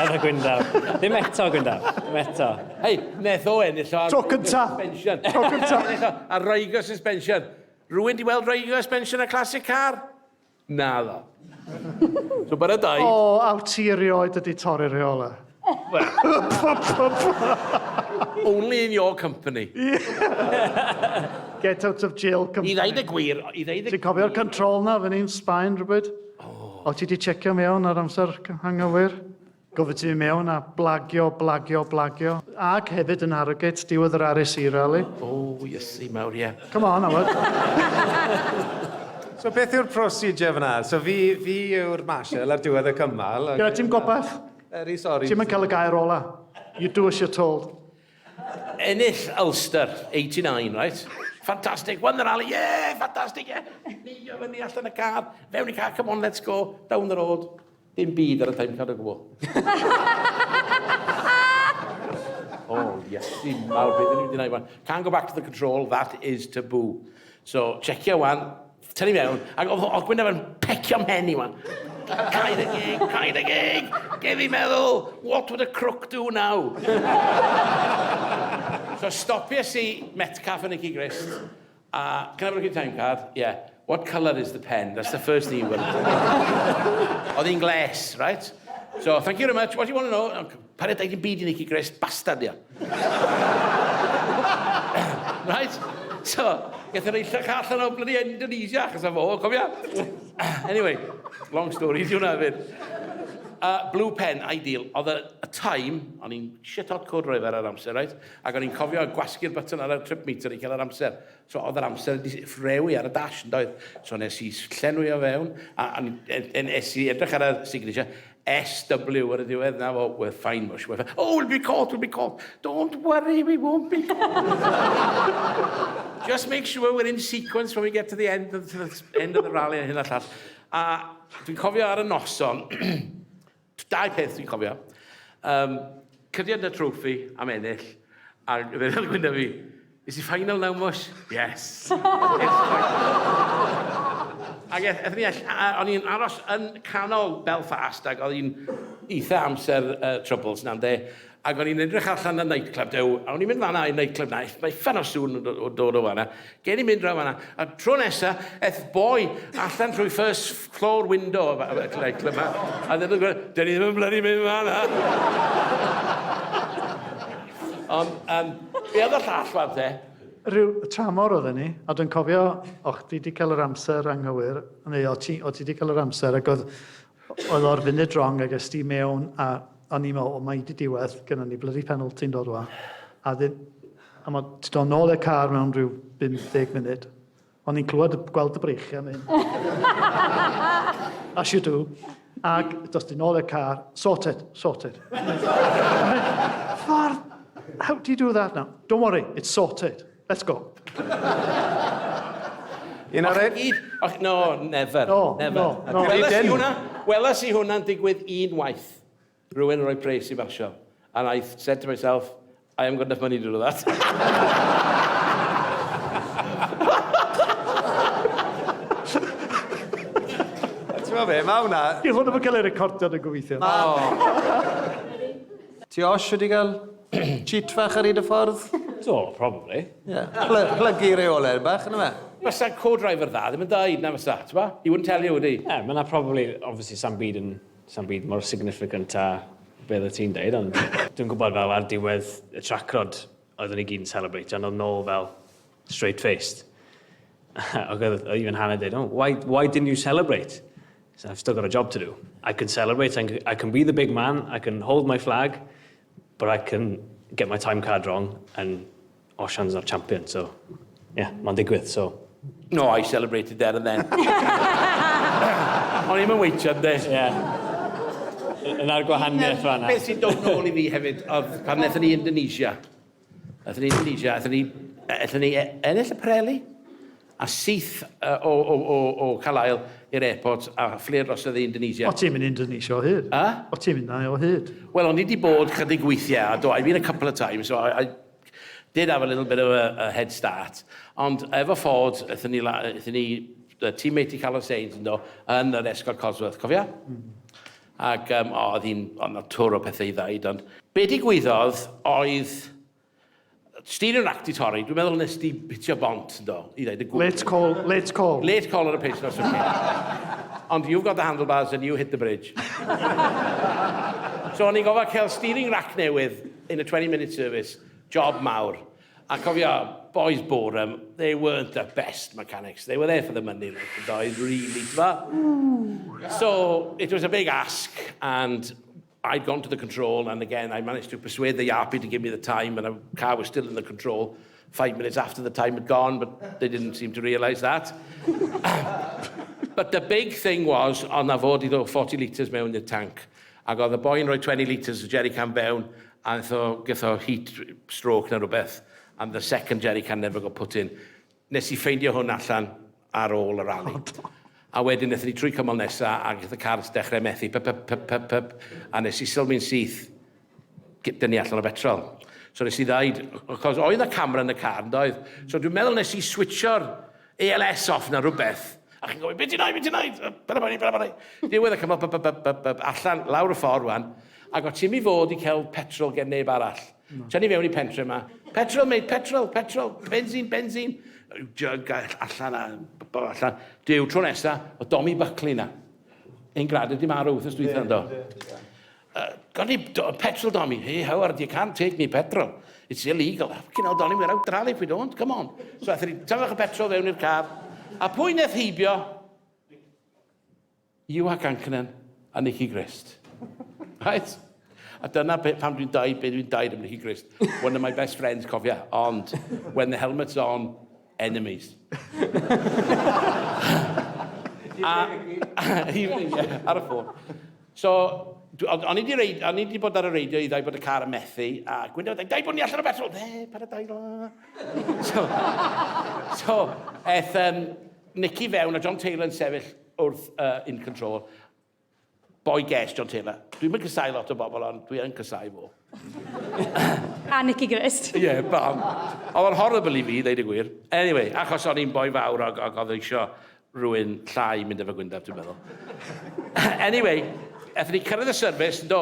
Edda Gwyndaf. Ddim eto, Gwyndaf. Ddim eto. Hei, neth o ennill o ar... Tro cynta. Suspension. Tro cynta. Ennill o ar Reiger Suspension. Rwy'n di weld Reiger Suspension a Classic Car? Na ddo. So bara dau. O, aw ti erioed ydi torri rheolau. Only in your company. Get out of jail I company. ddeud y gwir, i ddeud y Ti'n cofio'r control na fan ni'n Sbaen rhywbeth? Oh. O, ti di checio mewn ar amser anghywir? Gofyd ti mewn a blagio, blagio, blagio. Ac hefyd yn Harrogate, diwedd yr RSC rally. O, Iesu mawr, ie. Come on, Howard. So beth yw'r procedure fyna? So fi, fi yw'r marshal ar diwedd y cymal. Ie, ti'n gobaith. Very sorry. Ti'n mynd cael y gair ola. You do as you're told. Ennill Ulster, 89, right? Fantastic, won the rally, yeah, fantastic, yeah. Neidio fyny allan y car, fewn i car, come on, let's go, down the road. Dim byd ar y time card o gwbl. Oh, yes, mawr, beth ni'n mynd i wneud wan. Can't go back to the control, that is taboo. So, checio wan, tynnu mewn, ac oedd oedd Gwynaf yn pecio mhen i wan. Caid y gig, caid y gig, gef i meddwl, what would a crook do now? So stopies i Metcalf yn Nicky Grist, a can I have a look at your time card? Yeah. What colour is the pen? That's the first thing you want. Oedd hi'n gles, right? So, thank you very much. What do you want to know? Paid â deud dim byd i Nicky Grist, bastard ia. Right? So, gath yr eillach allan o bloody Indonesia, achos o fo, cofia? Anyway, long story, di hwnna hefyd. Blue pen, ideal. Oedd y, y time, o'n i'n shit hot co-driver ar amser, right? Ac o'n i'n cofio gwasgu'r button ar y trip meter i cael yr amser. So oedd yr amser wedi ffrewi ar y dash, yn doedd? So nes i llenwi o fewn, a, a nes i edrych ar y signature, SW ar y diwedd, na fo, we're fine, mush, we're fine. Oh, we'll be caught, we'll be caught. Don't worry, we won't be caught. Just make sure we're in sequence when we get to the end of the, end of the rally a hyn a llall. A dwi'n cofio ar y noson, dau peth dwi'n cofio. Um, Cydiad y troffi am ennill, a fe ddweud Gwynda fi, is it final now, Mush? Yes. It's final. Ac ethon ni o'n i'n aros yn canol Belfast, ac oedd hi'n eitha amser troubles na'n de. Ac o'n i'n edrych allan y nightclub, dew, a o'n i'n mynd fan'na i'r nightclub na, mae uffern o sŵn yn dod o fan'na. Gen i'n mynd draw fan'na. A tro nesa, eth boi allan trwy first floor window y nightclub ma. A dyn nhw'n gweud, dyn ni ddim yn bloody mynd fan'na. Ond, be oedd y llall wan te? Rhyw tramor oedden ni, a dwi'n cofio, o chdi di cael yr amser anghywir, neu o ti, o ti di cael yr amser, ac oedd, oedd o'r funud wrong ac es ti mewn, a o'n i'n meddwl, o mae di diwedd, gynnon ni bloody penalty'n dod wa. A, ddyn, a ma, ti dod nôl i'r car mewn rhyw 50 munud. O'n i'n clywed, gweld y breichiau mynd. As you do. Ac dos di nôl i'r car, sorted, sorted. Ffordd, how do you do that now? Don't worry, it's sorted. Let's go. Un o'r Och, gyd, och, no, never. No, never. no, no. Weles i Dim. hwnna, weles i hwnna'n digwydd un waith. Rhywun yn rhoi pres i basio. And I said to myself, I haven't got enough money to do that. Ti'n meddwl be, mae hwnna... Di hwn ddim yn cael ei recordio yn gobeithio. Ti Osh wedi cael cheat fach ar hyd y ffordd? Do, probably. Yeah. Plygu reolau bach, yna fe? Fysa co-driver dda ddim yn dweud na fysa, ti'n ba? He wouldn't tell you, would he? Yeah, mae 'na probably, obviously, sam byd yn, sam byd mor significant a beth oedd ti'n deud, ond dwi'n gwybod fel ar diwedd y track rod, oeddwn ni gyd yn celebrate, ond oedd nôl fel straight-faced. Ac oedd even Hannah dweud, "Oh, why didn't you celebrate?" So I've still got a job to do. I can celebrate, I can be the big man, I can hold my flag, but I can get my time card wrong and Osian's our champion, so yeah, mae'n digwydd, so. No, I celebrated there and then. O'n i'm yn weitio, ynddi? Yeah. Yna'r gwahaniaeth fan'na. Beth sy'n dod nôl i fi hefyd, oedd pan wnaethon ni Indonesia. Wnaethon ni Indonesia, aethon ni ennill y Pirelli, a syth o Carlisle i'r airport a fflio drosodd i Indonesia. O ti'n mynd i Indonesia o hyd? A? O ti'n mynd na o hyd? Wel, o'n i wedi bod chydig weithiau, a do, I've been a couple of times, so I did have a little bit of a head start. Ond efo Ford, aethon ni y teammate i Carlos Sainz yn do, yn yr Escort Cosworth, cofia? Ac o, oedd na twr o pethau i ddeud, ond be digwyddodd oedd steering rack di torri, dwi'n meddwl nes di hitio bont, do, i ddeud y gwir. Late call, late call. Late call ar y pitch, that's okay. Ond you've got the handlebars and you hit the bridge. So o'n i'n gofio cael steering rack newydd in a 20-minute service, job mawr. A cofio, boys Boreham, they weren't the best mechanics. They were there for the money, like, the boys, really. T'bo? So it was a big ask, and I'd gone to the control, and again, I managed to persuade the Yarpy to give me the time, and the car was still in the control 5 minutes after the time had gone, but they didn't seem to realise that. But the big thing was, ond na fod i ddod 40 litres mewn i'r tank. Ac oedd y boi'n rhoi 20 litres o jerrycan fewn, a nath o, gath o heat stroke neu rhywbeth, and the second jerrycan never got put in. Nes i ffeindio hwn allan ar ôl y rally. A wedyn wnaethon ni trwy cymal nesa, a gath y car dechrau methu, pyp, pyp, pyp, pyp, pyp, a nes i sylwi'n syth, dyn ni allan o betrol. So nes i ddeud, achos oedd y camera yn y car, yn doedd? So dwi'n meddwl nes i switcho'r ALS off na rhywbeth. A chi'n gofyn, "Beth ti'n neud, beth ti'n neud? Bera bani, bera bani." Diwedd y cymal, pyp, pyp, pyp, pyp, pyp, allan, lawr y ffordd wan. Ac o ti'n mi fod i cael petrol gen neb arall. No. Tynnu fewn i pentre yma. "Petrol, mate, petrol, petrol, benzene, benzene." Jug allan a allan. Duw, tro nesa, o Domi Buckley na. Ein grad ydi marw wythnos dwytha, yndo? "Got any petrol, Dommy?" "Hey, Howard, you can't take me petrol. It's illegal." "Fucking hell, Donny, we're out rally if we don't. Come on." So aethon ni, tyfach y petrol fewn i'r car. A pwy wnaeth heibio? Juha Kankkunen a Nicky Grist. Right? A dyna pam dwi'n dweud be dwi'n dweud am Nicky Grist. One of my best friends, cofia. Ond, when the helmet's on, enemies. A, evening, yeah, ar y ffôn. So, o'n i 'di bod ar y radio i ddweud bod y car yn methu, a Gwyndaf dweud, "Dweud bod ni allan o petrol." "Ne, paid â dweud la." So, eth Nicky fewn a John Taylor yn sefyll wrth in control. Boi ges John Taylor. Dwi'n mynd casau lot o bobl, ond dwi yn casau fo. A Nicky Grist. Ie, yeah, bam. Oedd o'n horrible i fi, ddeud y gwir. Anyway, achos o'n i'n boi fawr ac oedd eisiau rhywun llai mynd efo Gwyndaf, dwi'n meddwl. Anyway, aethon ni cyrraedd y service, do,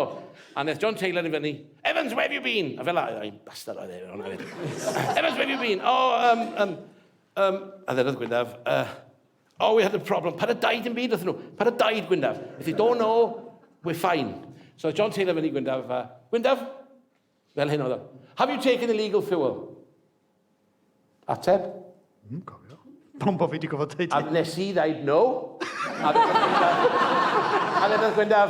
a wnaeth John Taylor i fyny, "Evans, where have you been?" A fel la, i'm bastard oedd e, hwnna hefyd. "Evans, where have you been?" "Oh, a ddedodd Gwyndaf, "Oh, we had a problem." "Paid â deud dim byd wrthyn nhw. Paid â deud, Gwyndaf. If you don't know, we're fine." So John Taylor fyny Gwyndaf, "Gwyndaf," fel hyn oedd o. "Have you taken illegal fuel?" Ateb? Cofio. Pam bod fi wedi gofod dweud A nes i ddeud no. A ddedodd Gwyndaf,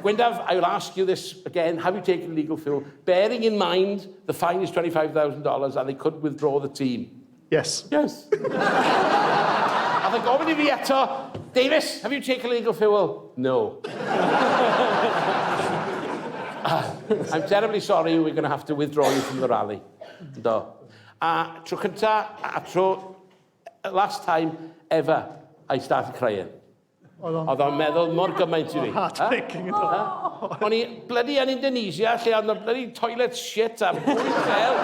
"Gwyndaf, I will ask you this again. Have you taken illegal fuel? Bearing in mind the fine is $25,000 and they could withdraw the team." Yes. Yes. A dde gofyn i fi eto, "Davies, have you taken illegal fuel?" "No." "I'm terribly sorry, we're going to have to withdraw you from the rally." Do. A tro cynta, a tro, last time ever, I started crying. Oedd o'n meddwl mor gymaint i fi. Heartbreaking. O'n i bloody yn Indonesia, lle oedd 'na bloody toilet shit a bwyd fel.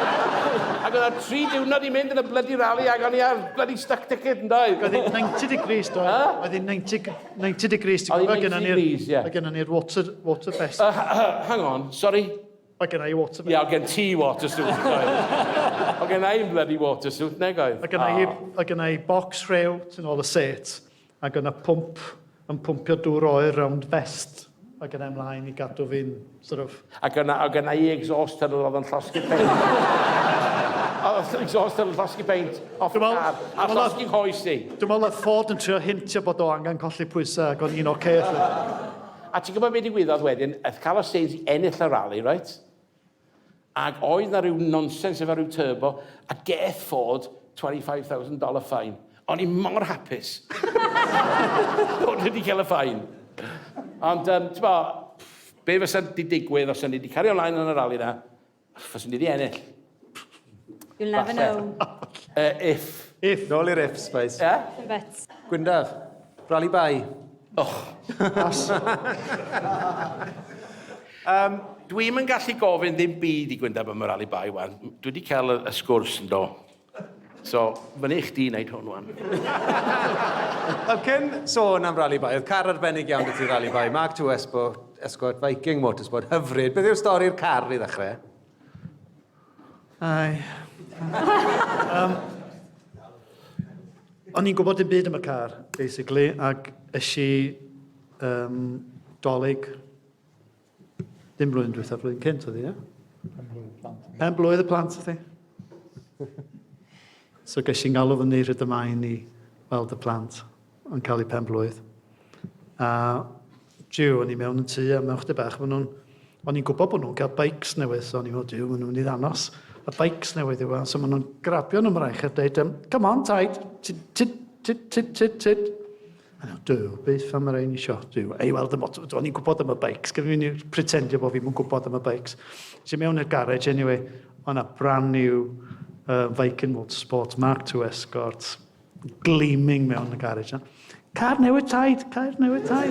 Ac oedd 'na tri diwrnod i mynd yn y bloody rally ac o'n i ar bloody stuck ticket yn doedd. Oedd hi'n 90 degrees, do. Oedd hi'n 90, 90 degrees. Ti'n Oedd hi'n gwybod, 90 degrees, ie. Oedd gennym ni'r water, water vest. Hang on, sorry. Oedd genna i water Ie, oedd gen ti water suit, doedd. Oedd gen i'n bloody water suit, neg oedd? Oedd genna i, oedd genna i box rhew tu ôl y set, ac oedd yna pwmp yn pwmpio dŵr oer rownd vest. Oedd genna i ymlaen i gadw fi'n sort of... Ac yna, oedd genna i exhaust tunnel oedd yn llosgi paint. Oedd exhaust tunnel llosgi paint off y car. A llosgi nghoes i. Dwi'n meddwl oedd Ford yn trio hintio bod o angen colli pwysau ac o'n i'n oce. Okay, A ti'n gwybod beth digwyddodd wedyn? Aeth Carlos Sainz i ennill y rali, right? Ac oedd na rhyw nonsens efo rhyw turbo, a geth Ford $25,000 fine. O'n i mor hapus bod wedi cael y fine. Ond, um, ti'n bo, be fysa di digwydd os o'n i wedi cario ymlaen yn y rali na, fyswn i wedi ennill. You'll never Falle. know. If. If. Nôl i'r ifs, boys. Yeah? But Gwyndaf, rally bai. Och. um, Dwi'm yn gallu gofyn ddim byd i Gwyndaf am y rally bai, wan. Dwi wedi cael y, y sgwrs yn do. So, fyny i chdi wneud hwn, wan. Wel, cyn sôn am rally bai, oedd car arbennig iawn 'da ti rally bai. Mark II Escort, Escort Viking Motorsport, hyfryd. Beth yw'r stori'r car i ddechrau? Ai. um, o'n i'n gwybod dim byd am y car, basically, ac es i um, dolyg, dim blwyddyn diwethaf, blwyddyn cynt oedd hi, ie? Pen blwydd y plant oedd hi. So ges i'n galw fyny rhyd y maen i weld y plant yn cael eu pen blwydd. A jiw, o'n i mewn yn tŷ a mewn chdi bach, maen nhw'n... O'n i'n gwybod bod nhw'n cael bikes newydd, so o'n i'n meddwl, jiw, maen nhw'n mynd i ddangos y bikes newydd i weld. So maen nhw'n grabio nhw'n mraich a dweud, come on, taid, tyd, tyd, tyd, tyd, tyd, tyd. A nhw, duw, beth am yr ein isio? Duw, ei weld y motor, o'n i'n gwybod am y bikes, gyda fi'n pretendio bod fi'n gwybod am y bikes. So mewn i'r garage, anyway, o'na brand new Viking Motorsport Mark II Escort, gleaming mewn y garage. Na. Car newydd taid, car newydd taid.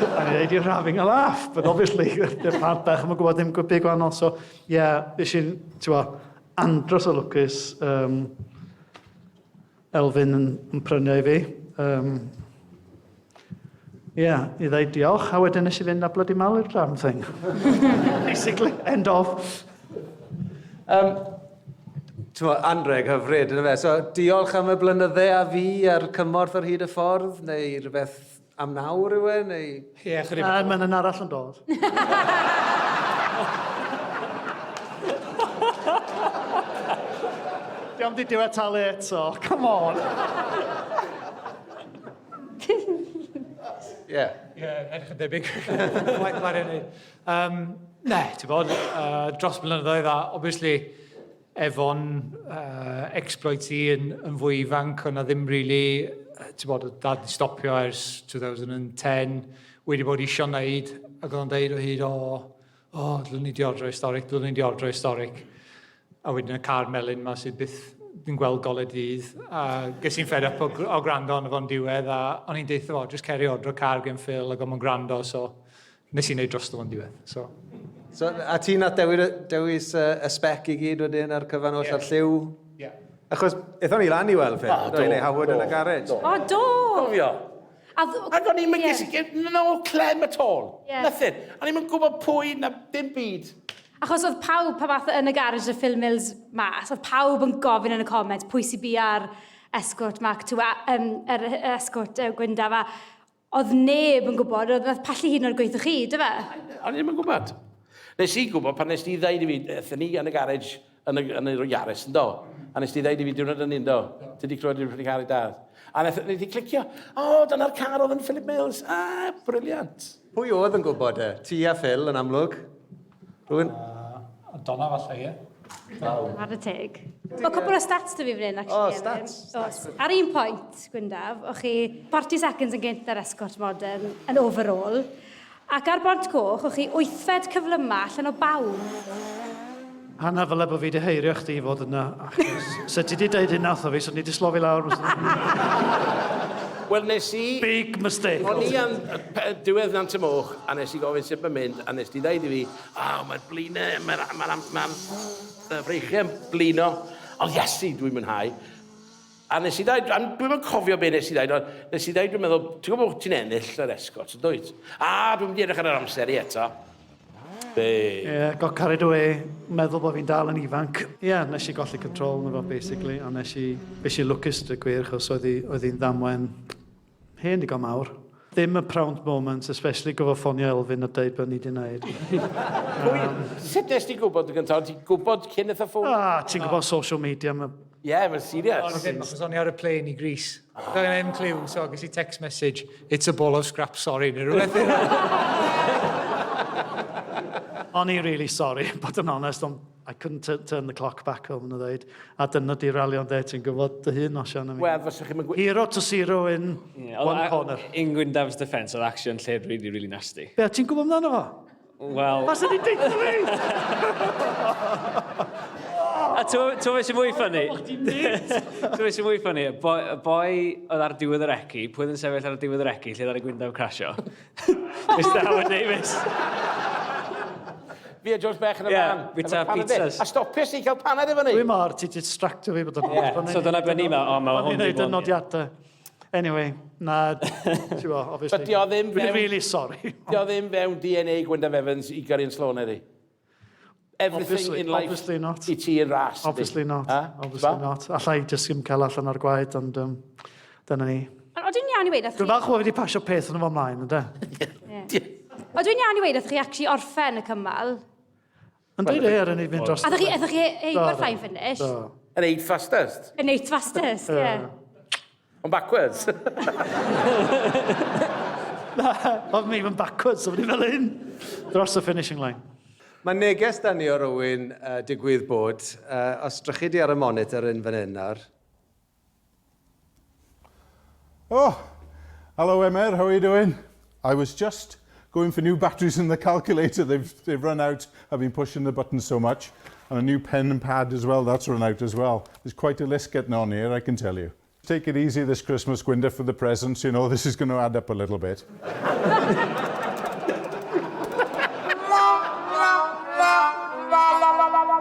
A ni'n dweud, you're having a laugh, but obviously, dy'r plant bach yn gwybod ddim gwybod gwahanol. So, yeah, nes i'n, ti'n gwbod, andros o lwcus, Elfyn yn, yn prynu i fi. Yeah, i ddeud diolch, a wedyn nes i fynd a bloody malu'r damn thing. Basically, end of. T'mo, anreg hyfryd, yna fe. So, diolch am y blynydde a fi a'r cymorth ar hyd y ffordd, neu rhywbeth am nawr yw e, neu... Ie, chydig A bach. mae'n yn arall yn dod. Diolch di diwedd talu eto, come on. Ie. Ie, edrych yn debyg. Mae'n ei wneud. Ne, ti'n bod, dros blynyddoedd a obviously efo'n exploits i yn, yn fwy ifanc, o'na ddim really, ti'n bod, oedd dad di stopio ers 2010, wedi bod isio wneud, ac oedd o'n deud o hyd, o, o, dylwn ni di ordro historic, dylwn ni di ordro historic. A wedyn y car melyn ma sydd byth yn gweld golau dydd. A ges i'n fed up o, o gwrando arno fo'n diwedd, a o'n i'n deutha fo, just cer i ordro car gen Phil, ac o'n gwrando, so nes i wneud drosto fo'n diwedd. So, So, a ti nath dewis, dewis y spec i gyd wedyn a'r cyfan oll a'r lliw? yeah. Achos, aethon ni lan i weld Phil, O, do, do, i neu Howard do, yn y garej. do. O, do! Cofio. A Ac o'n i'n mynd Ie. no clem at all. Ie. Nothing. O'n i'n gwybod pwy na dim byd. Achos oedd pawb pa fath yn y garage y Phil Mills mas, oedd pawb yn gofyn yn y comments pwy sy'n bia'r Escort Mark II, yr Escort Gwyndaf, a oedd neb yn gwybod, oedd nath pallu hyd yn oed gweithio chi, dy fe? O'n i ddim yn gwybod. Nes i gwybod pan nes ti ddeud i fi, aethon ni yn y garej yn y, yn y Yaris, yn do? A nes ti ddeud i fi diwrnod yn un, do? Ti di clywed i'n prynu car i dad. A nes i clicio, o, oh, dyna'r car oedd yn Philip Mills. Ah, brilliant. Pwy oedd yn gwybod e? Ti a Phil yn amlwg? Rwy'n... A Donna falle, ie. Ar y teg. Mae cwpl o stats 'da fi fan hyn, actually. O, stats. Oes. Ar un pwynt, Gwyndaf, o'ch chi 40 seconds yn gynt ar Escort Modern yn overall, ac ar Bont Coch, o'ch chi wythfed cyflyma allan o bawb. Hanna fel bod fi wedi heirio chdi i fod yna. Achos, se ti wedi deud hynna wrtho fi, so ni wedi slofi lawr. Wel, nes i... Big mistake. O'n i yn diwedd Nant y Moch, a nes i gofyn sut mae'n mynd, a nes di ddeud i fi, o, oh, mae'r blinau, mae'r ma ma, ma freichiau'n blino, ond Iesu, dwi'n mwynhau. A nes i ddeud, a dwi'm yn cofio be nes i ddeud, ond nes i ddeud, dwi'n meddwl, ti'n gwybod bod ti'n ennill yr escort, yn dwyt? A, dwi'n mynd i edrych ar yr amser i eto. Be? Ie, yeah, got carried away, meddwl bod fi'n dal yn ifanc. Ie, yeah, nes i golli control na fo, basically, a nes i, nes i lwcus dy gwir, chos oedd hi'n ddamwen hen digon mawr. Ddim y proud moment, especially gofo ffonio Elfyn a deud bod ni wedi gwneud. Pwy, sut nes ti gwybod yn gyntaf? Ti'n gwybod cyn eitha ffôn? Ah, ti'n gwybod social media, mae Ie, yeah, mae'n serious. O'n i ddim, achos o'n i ar y plane i Greece. Doedd gen i'm clue, so ges i text message, "It's a ball of scrap, sorry," neu rhywbeth. O'n i really sorry, bod yn honest, ond I couldn't turn the clock back, fel maen nhw'n dweud. A dyna di ralio'n de, ti'n gwybod dy hun, Osian. I mean, Wel, fyswch chi'n mynd... Hero to zero in Yeah, one corner. In Gwyndaf's defence, oedd actually yn lle really, really nasty. Be, ti'n gwybod amdano fo? Wel... Pas ydi deud fi? A ti'n beth sy'n mwy ffynnu? Ti'n beth sy'n mwy ffynnu? Y boi, y boi oedd ar diwedd yr eci, pwy oedd yn sefyll ar y diwedd yr eci, lle oedd ar y Gwyndaf crasio? Mr Howard Davies. Fi a George Bech yn y Ie, fan. bwyta Efo paned e. pizzas. A stopies i cael paned efo ni. Dwi'n mor, ti distractio fi bod yn Ie, so dyna be ni'n meddwl, o, ma' hwn O'n i'n 'di neud y bod yn- nodiadau. Anyway, na, ti'n gwybod, obviously. But di o ddim Dwi'n fewn- really sorry. Di o ddim fewn DNA Gwyndaf Evans i gyrru'n slo neu di. Everything Obviously- in life obviously not. I ti yn ras. ydi? Obviously not. Ha? Obviously Ba? not. Alla i jyst ddim cael allan o'r gwaed, ond dyna ni. Ond odw i'n iawn i weud, Dwi'n falch bod fi wedi pasio peth yn fo ymlaen, ynddo? Odw i'n iawn i weud, nath chi actually orffen y cymal? Yn dweud e ar y ni fynd dros. A ddech chi heibio'r flying finish? Do. Yn eight fastest. Yn eight fastest, ie. Ond backwards. Oedd mi even backwards, oedd ni fel un. Dros y finishing line. Mae neges da ni o rywun digwydd bod, os drychu di ar y monitor yn fan hyn nawr. Oh, hello Emyr, how are you doing? I was just going for new batteries in the calculator. They've run out. I've been pushing the button so much. And a new pen and pad as well, that's run out as well. There's quite a list getting on here, I can tell you. Take it easy this Christmas, Gwynda, for the presents. You know, this is going to add up a little bit.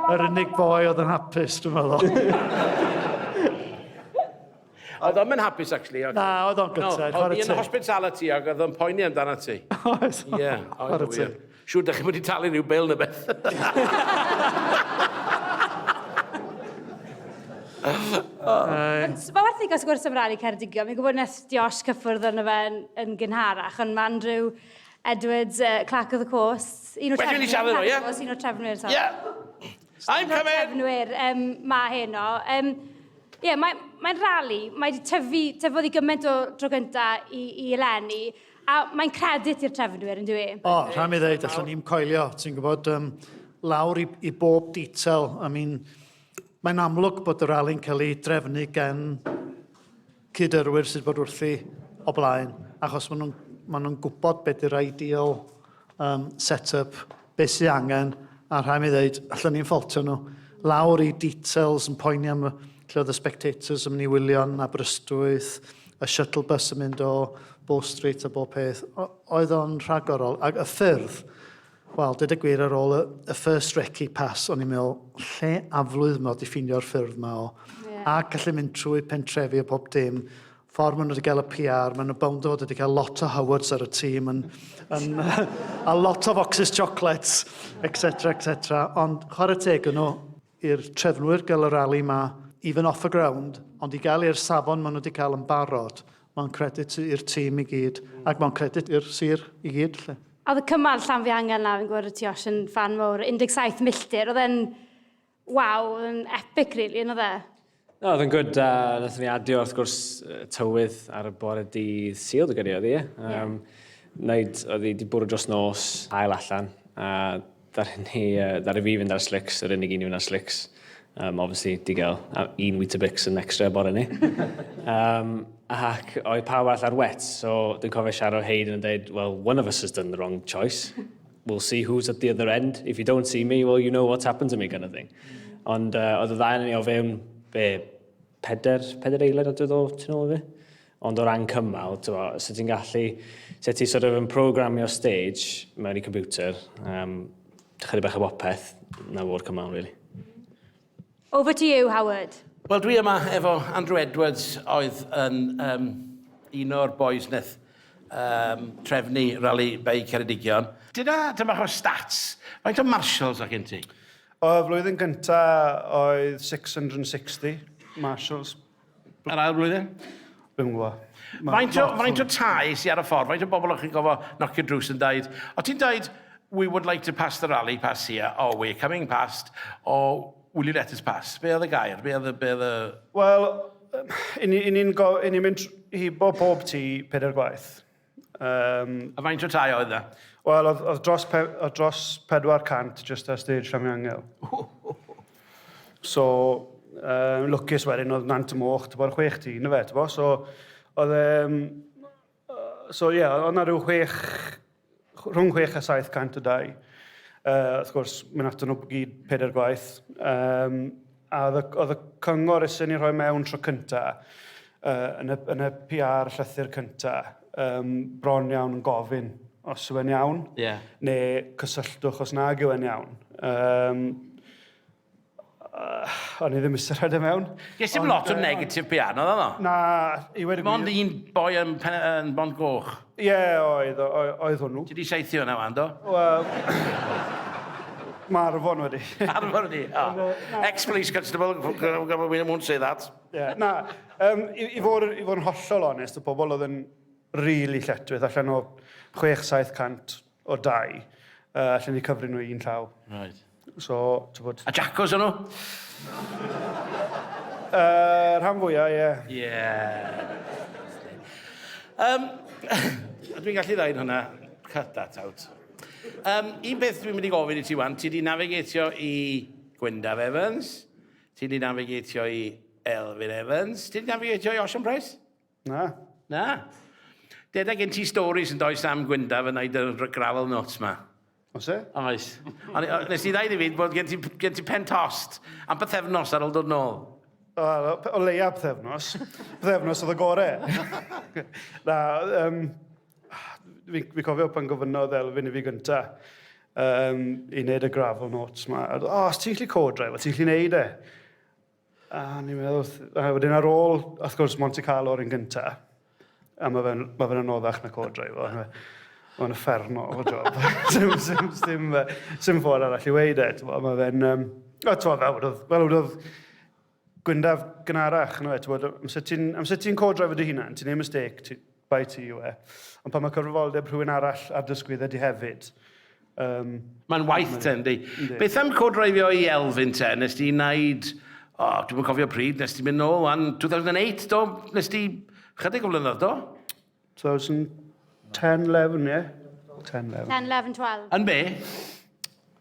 Yr unig boi oedd yn hapus, dwi'n meddwl. Oedd o'n mynd hapus, actually. Na, oedd o'n No, gutted, oedd chwarae hi yn teg. hospitality ac oedd o'n poeni amdano ti. Oedd. Ie, oedd Chwarae o wir. teg. Siŵr, da chi wedi talu rhyw bil neu beth. Ond mae werth i gael sgwrs am rali Ceredigion. Fi'n gwybod nes Josh cyffwrdd arno fe yn gynharach, ond mae Andrew Edwards, Clerk of the Course, un o'r Well, ni siarad o, ie? Un o'r trefnwyr, sorry. Yeah. I'm Un o'r coming! trefnwyr ma heno. Ie, yeah, mae'n mae rali, mae wedi tyfu, tyfodd i gymaint o tro gynta i eleni, a mae'n credit i'r trefnwyr, yn dwi? O, rhaid mi ddeud, allan ni'n coelio, ti'n gwybod, lawr i bob detail. I mean, mae'n amlwg bod y rali'n cael ei drefnu gen cyd-yrwyr sydd bod wrthi o blaen, achos maen nhw'n gwybod beth yw'r ideal set-up, beth sydd angen, a rhaid mi ddeud, allan ni'n ffaultio nhw, lawr i details yn poeni am lle oedd y spectators yn mynd i wylio yn Aberystwyth, y shuttle bus yn mynd o Bow Street a bob peth. Oedd o'n rhagorol. Ac y ffyrdd, wel, dweud y gwir ar ôl y first recce pass, o'n i'n meddwl, lle aflwydd ma wedi ffeindio'r ffyrdd ma o. A gallu mynd trwy pentrefi a pob dim. Ffordd maen nhw wedi cael y PR, maen nhw bownd o fod wedi cael lot o Howards ar y tîm, yn, a lot o boxes chocolates, etc, etc. Ond chwarae teg yn nhw i'r trefnwyr gael y rali ma, even off the ground, ond i gael i'r safon maen nhw wedi cael yn barod, mae'n credit i'r tîm i gyd, ac mae'n credit i'r sir i gyd. Lle. A oedd y cymal Llanfihangel na, fi'n gwybod y ti Osh yn fan mawr, 17 milltir, oedd e'n, waw, oedd e'n epic, really, yn oedd e? No, oedd yn good. Nathon ni adio, wrth gwrs, tywydd ar y bore dydd Sul, dwi'n credu oedd hi, ie. Wneud, oedd hi wedi bwrw dros nos, ail allan, a ddaru fi fynd ar slicks, yr unig un i fynd ar slicks. Obviously, di gael un Weetabix yn extra bore ni. Ac oedd pawb arall ar wet, so dwi'n cofio siarad o Hayden yn dweud, "Well, one of us has done the wrong choice. We'll see who's at the other end. If you don't see me, well, you know what's happened to me," kind of thing. Ond oedd y ddau ni o fewn, be, 4 eiliad o dod o tu nôl i fi. Ond o ran cymal, ti'n bo, so ti'n gallu, so ti sort of yn programio stage mewn i computer, um, chydig bach o bopeth, na fo'r cymal, really. Over to you, Howard. Wel, dwi yma efo Andrew Edwards oedd yn um, un o'r boys wnaeth um, trefnu Rali Bei Ceredigion. Dyna, dyma o stats. Faint o marshals o gen ti? O, flwyddyn gynta oedd 660 marshals. Yr ail flwyddyn? Dwi'n gwybod. Faint o, faint o tai sy'n ar y ffordd? Faint o bobl o'ch chi'n gofio nocio drws yn dweud? O ti'n dweud, we would like to pass the rally pass here, or we're coming past, or will you let us pass? Be oedd y gair? Be oedd y... Be oedd y... Wel, i ni'n ni mynd hibo pob tŷ pedair gwaith. A faint o tai oedd e? Wel, oedd, oedd, dros, pe, oedd dros 400 just ar stage Llanfihangel. So, lwcus wedyn oedd Nant y Moch, ti'n bod, chwech tŷ, na fe, ti'n bod? So, oedd, um, so ie, yeah, oedd na rhyw chwech, rhwng 6 a 700 o dai. Wrth gwrs, mynd ato nhw gyd pedair gwaith. A oedd y cyngor ysyn ni rhoi mewn tro cynta, yn, y, yn y PR llythyr cynta, um, bron iawn yn gofyn os yw e'n iawn, yeah. neu cysylltwch os nag yw e'n iawn. Um, o'n i ddim eisiau rhaid e mewn. Ges i'm lot o negative PR, oedd o? Na, i wedi gwir. Mond un boi yn, pen, yn Bont Goch. Ie, yeah, oedd, oedd, oedd hwnnw. Ti di saethu hwnna wan, do? Wel, mae Arfon wedi. Arfon wedi, oh. Ex-police constable, we won't say that. Yeah, na, um, i, i, fod, i fod yn hollol onest, y pobl oedd yn really lletwydd, allan o 6-700 o dai, allan ni cyfri nhw un llaw. Right. So, ti'n bod... A Jacos o'n nhw? Rhan fwyaf, ie. Yeah. Yeah. Um, dwi'n gallu dweud hwnna. Cut that out. Um, un beth dwi'n mynd i gofyn i ti wan, ti di navigatio i Gwyndaf Evans, ti di navigatio i Elfyn Evans, ti di navigatio i Osian Price? Na. Na. Deda gen ti stories yn does am Gwyndaf yn neud y gravel notes ma. Oes e? Oes. Ond nes i ddeud i fi bod gen ti, gen ti pen tost am bythefnos ar ôl dod nôl. O, o leia pythefnos. Pythefnos oedd y gore. Na, um, fi, fi cofio pan gofynnodd Elfyn i fi gynta um, i wneud y gravel notes ma. O, oh, os ti'n gallu co-drive, ti'n gallu neud e. A ni'n meddwl, a wedyn ar ôl, wrth gwrs, Monte Carlo o'r un gynta, a mae fe'n ma fe anoddach na co-drive. Mae'n uffernol o job. sim, sim, sim, sim ffordd arall i weud e. Mae fe'n... Um, o, ti'n fel wedodd, fel wedodd Gwyndaf gynharach, no, ti'n amser ti'n amser ti'n co-drive dy hunan, ti'n neud mistake, ti, bai ti yw e. Ond pan mae cyfrifoldeb rhywun arall ar dysgwyddau di hefyd, Mae'n waith te, yndi. Beth am co-dreifio i Elfyn te? Nes ti wneud... O, oh, dwi'n cofio pryd, nes ti mynd nôl, wan, 2008, do? Nes ti chydig o flynyddoedd, do? 2010, 11, ie? Yeah? 10, 11. 10, 11, 12. Yn be?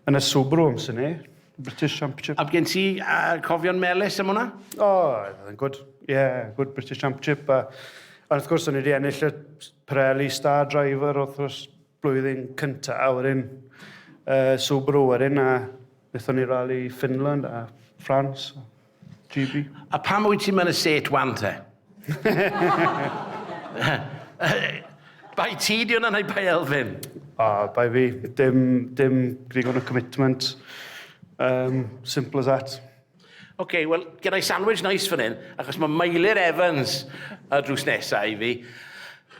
Yn y Subaru amser ni. British Championship. A gen ti cofion melys am hwnna? O, oh, good. Yeah, good British Championship. A, a wrth gwrs, o'n i wedi ennill y Pirelli Star Driver, wrth gwrs, blwyddyn cynta, a wedyn Subaru wedyn, a wnaethon ni rally Finland a France, GB. A pam wyt ti'n mynd y set wan te? Bai ti di hwnna neu bai Elfyn? O, oh, bai fi. Dim, dim digon o commitment. Simple as that. Oce, okay, wel, gen i sandwich nice fan hyn, achos mae Meilir Evans y drws nesaf i fi.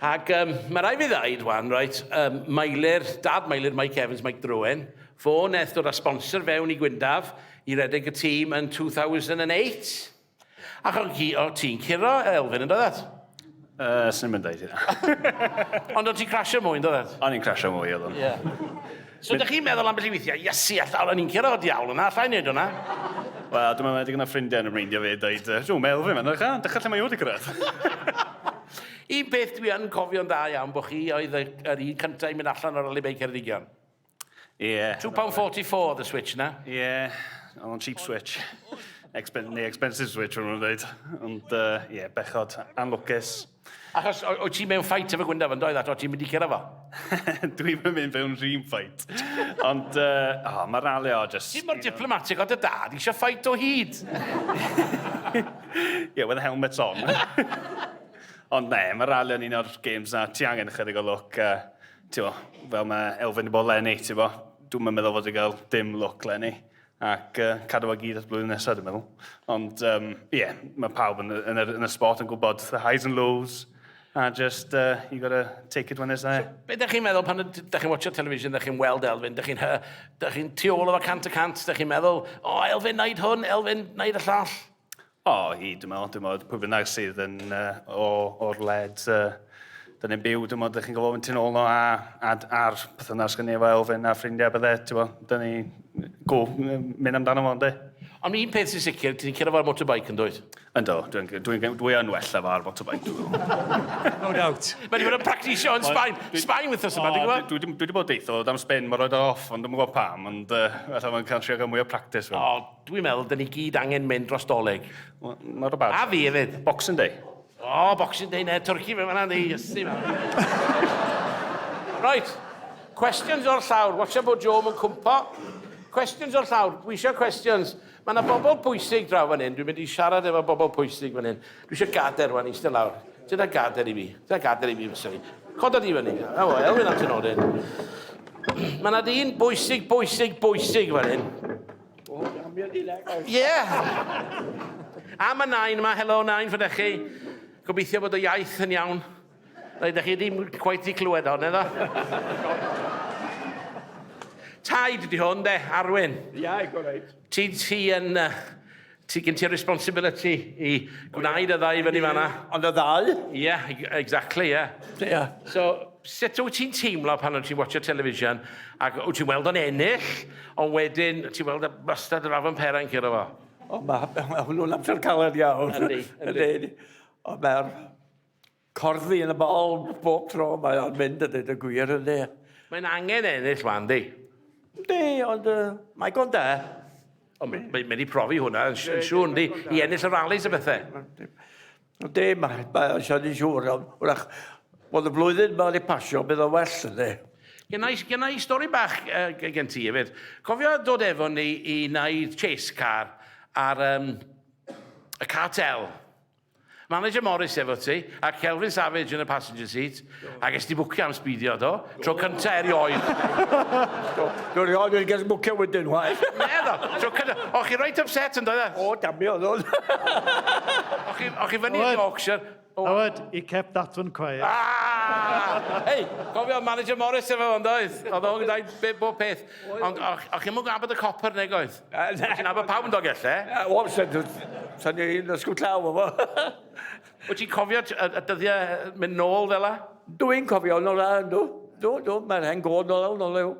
Ac um, mae rai fi ddaud wan, right, um, Meilir, dad Meilir, Mike Evans, Mike Druen, fo wnaeth dod â sponsor fewn i Gwyndaf i redeg y tîm yn 2008. Ac o ti'n curo Elfyn yn dod? Swn i'n dweud hynna. Ond o ti'n crasio mwy, yn dod? O'n i'n crasio mwy, oedd o'n. Yeah. So, ydych chi'n meddwl ambell i weithiau, Iesu, alla, o'n i'n curo diawl yna, allai wneud hwnna? Wel, dwi'n meddwl gyda ffrindiau yn ymreindio fi, dweud, dwi'n meddwl fi, mae'n dechrau, dechrau lle mae wedi cyrraedd. Un peth dwi yn cofio'n dda iawn, bod chi oedd yr un cyntaf i mynd allan o'r Rali Beic Ceredigion. Ie. Yeah. £2.44 the switch na. Ie, yeah, oedd o'n cheap switch. Expen neu expensive switch, o'n nhw'n dweud. Ond, ie, uh, yeah, bechod, anlwcus. Achos, o ti mewn fight efo Gwyndaf yn doedd, at o ti'n mynd i curo fo? Dwi'n mynd fewn rhywun fight. Ond, oh, mae rali o just... Ti'n mor diplomatic o dy dad, eisiau fight o hyd. Yeah, with the helmets on. Ond ne, mae rally yn un o'r games na, ti angen ychydig o lwc. Uh, bo, fel mae Elfyn wedi bod lenni, ti'n bo. Dwi'n meddwl fod wedi cael dim lwc lenni. Ac uh, cadw fo gyd at blwyddyn nesaf, dwi'n meddwl. Ond, ie, um, yeah, mae pawb yn, yn, yn, yn y sport yn gwybod the highs and lows. A just, uh, you gotta take it when it's there. So, be ydych chi'n meddwl pan ydych chi'n watcho television, ydych chi'n weld Elfyn, ydych chi'n ydych chi'n tu ôl efo cant y cant, ydych chi'n meddwl, o, oh, Elfyn, naid hwn, Elfyn, naid y llall? O, oh, i, dwi'n meddwl, dwi'n meddwl, pwy bynnag sydd yn uh, o, o'r led, uh, dyn ni'n byw, dwi'n meddwl, dych chi'n gwybod mynd tu nôl no a, a, a'r perthynas gen i efo Elfyn a ffrindiau bydde, ti'n meddwl, dyn ni, go, mynd amdano fo, ynddi? Ond un peth sy'n sicr, ti'n cyrraedd fo'r motorbike yn dweud? Ynddo, dwi'n dwi, dwi, dwi yn well efo ar motorbike, dwi'n meddwl. No doubt. Mae wedi bod yn practisio yn Sbaen. Sbaen wythnos yma, dwi'n gwybod? Dwi wedi bod deitho am spin, mae roed o off, ond dwi'n gwybod pam, ond uh, fatha mae'n cael trio gael mwy o practice. O, dwi'n meddwl, dyn ni gyd angen mynd dros doleg. Well, not a bad. A fi hefyd. Boxing Day. O, Boxing Day, ne, Turkey fe fan'na, ni, ysi ma. Right, questions o'r llawr. Watcha bod Joe yn cwmpo. Questions o'r llawr. Dwi eisiau questions. Mae yna bobl pwysig draw fan hyn. Dwi'n mynd i siarad efo bobl pwysig fan hyn. Dwi eisiau gader wan eistedd lawr. Dyna gader i fi. Dyna gader i fi, fysa fi. Coda di fyny. O, Elwyn at yn odyn. Mae yna dyn bwysig, bwysig, bwysig fan hyn. Ie! A mae nain yma. Helo, nain, ffyddech chi. Gobeithio bod y iaith yn iawn. Rhaid chi ddim cweit i clywed hon, eddo. Taid ydi hwn, de, Arwyn. Ie, yeah, go right. Ti, ti yn... Ti gen ti'r responsibility i gwneud y ddau fyny fanna. Ond y ddau? Ie, yeah, exactly, ie. Yeah. Ie. Yeah. So, sut wyt ti'n teimlo pan wyt ti'n watcho television ac wyt ti'n weld o'n ennill, ond wedyn ti'n weld y bastard yr afon pera'n curo fo? O, mae ma hwnnw'n amser caled iawn. Yndi, yndi. Ond mae'r corddi yn y bol bob tro mae o'n mynd a dweud y gwir yndi. Mae'n angen ennill wan, di. Yndi, ond uh, mae gon da. Ond mae'n mynd i profi hwnna, yn siŵr, yndi, i ennill y rallies a bethau. Yndi, mae ma, siarad yn siŵr, ond wrach, bod y flwyddyn mae wedi pasio, bydd o'n well yndi. Genna i, genna i stori bach uh, gen ti hefyd. Cofio dod efo ni i wneud chase car ar um, y cartel. Manager Morris efo ti, a Kelvin Savage yn y passenger seat, a ges ti bwcio am speedio, do? Tro cynta erioed. Do, do erioed wedi cael bwcio wedyn, waith. Ne, do. Tro cynta. O, chi reit upset yn dod e? O, damio, do. O chi, o chi fyny i Yorkshire. Howard, he kept that one quiet. Ah! Hei, cofio manager Morris efo fo'n doedd? Oedd o'n dweud bob peth. Ond o'ch chi'n mwyn gwybod y copper neu goedd? Ti'n nabod pawb yn dod gelle? O, sa'n ni'n ysgwyd llaw efo. Wyt ti'n cofio y dyddiau mynd nôl fel la? Dwi'n cofio nôl la, yndw. Dw, dw, mae'r hen god nôl nôl yw.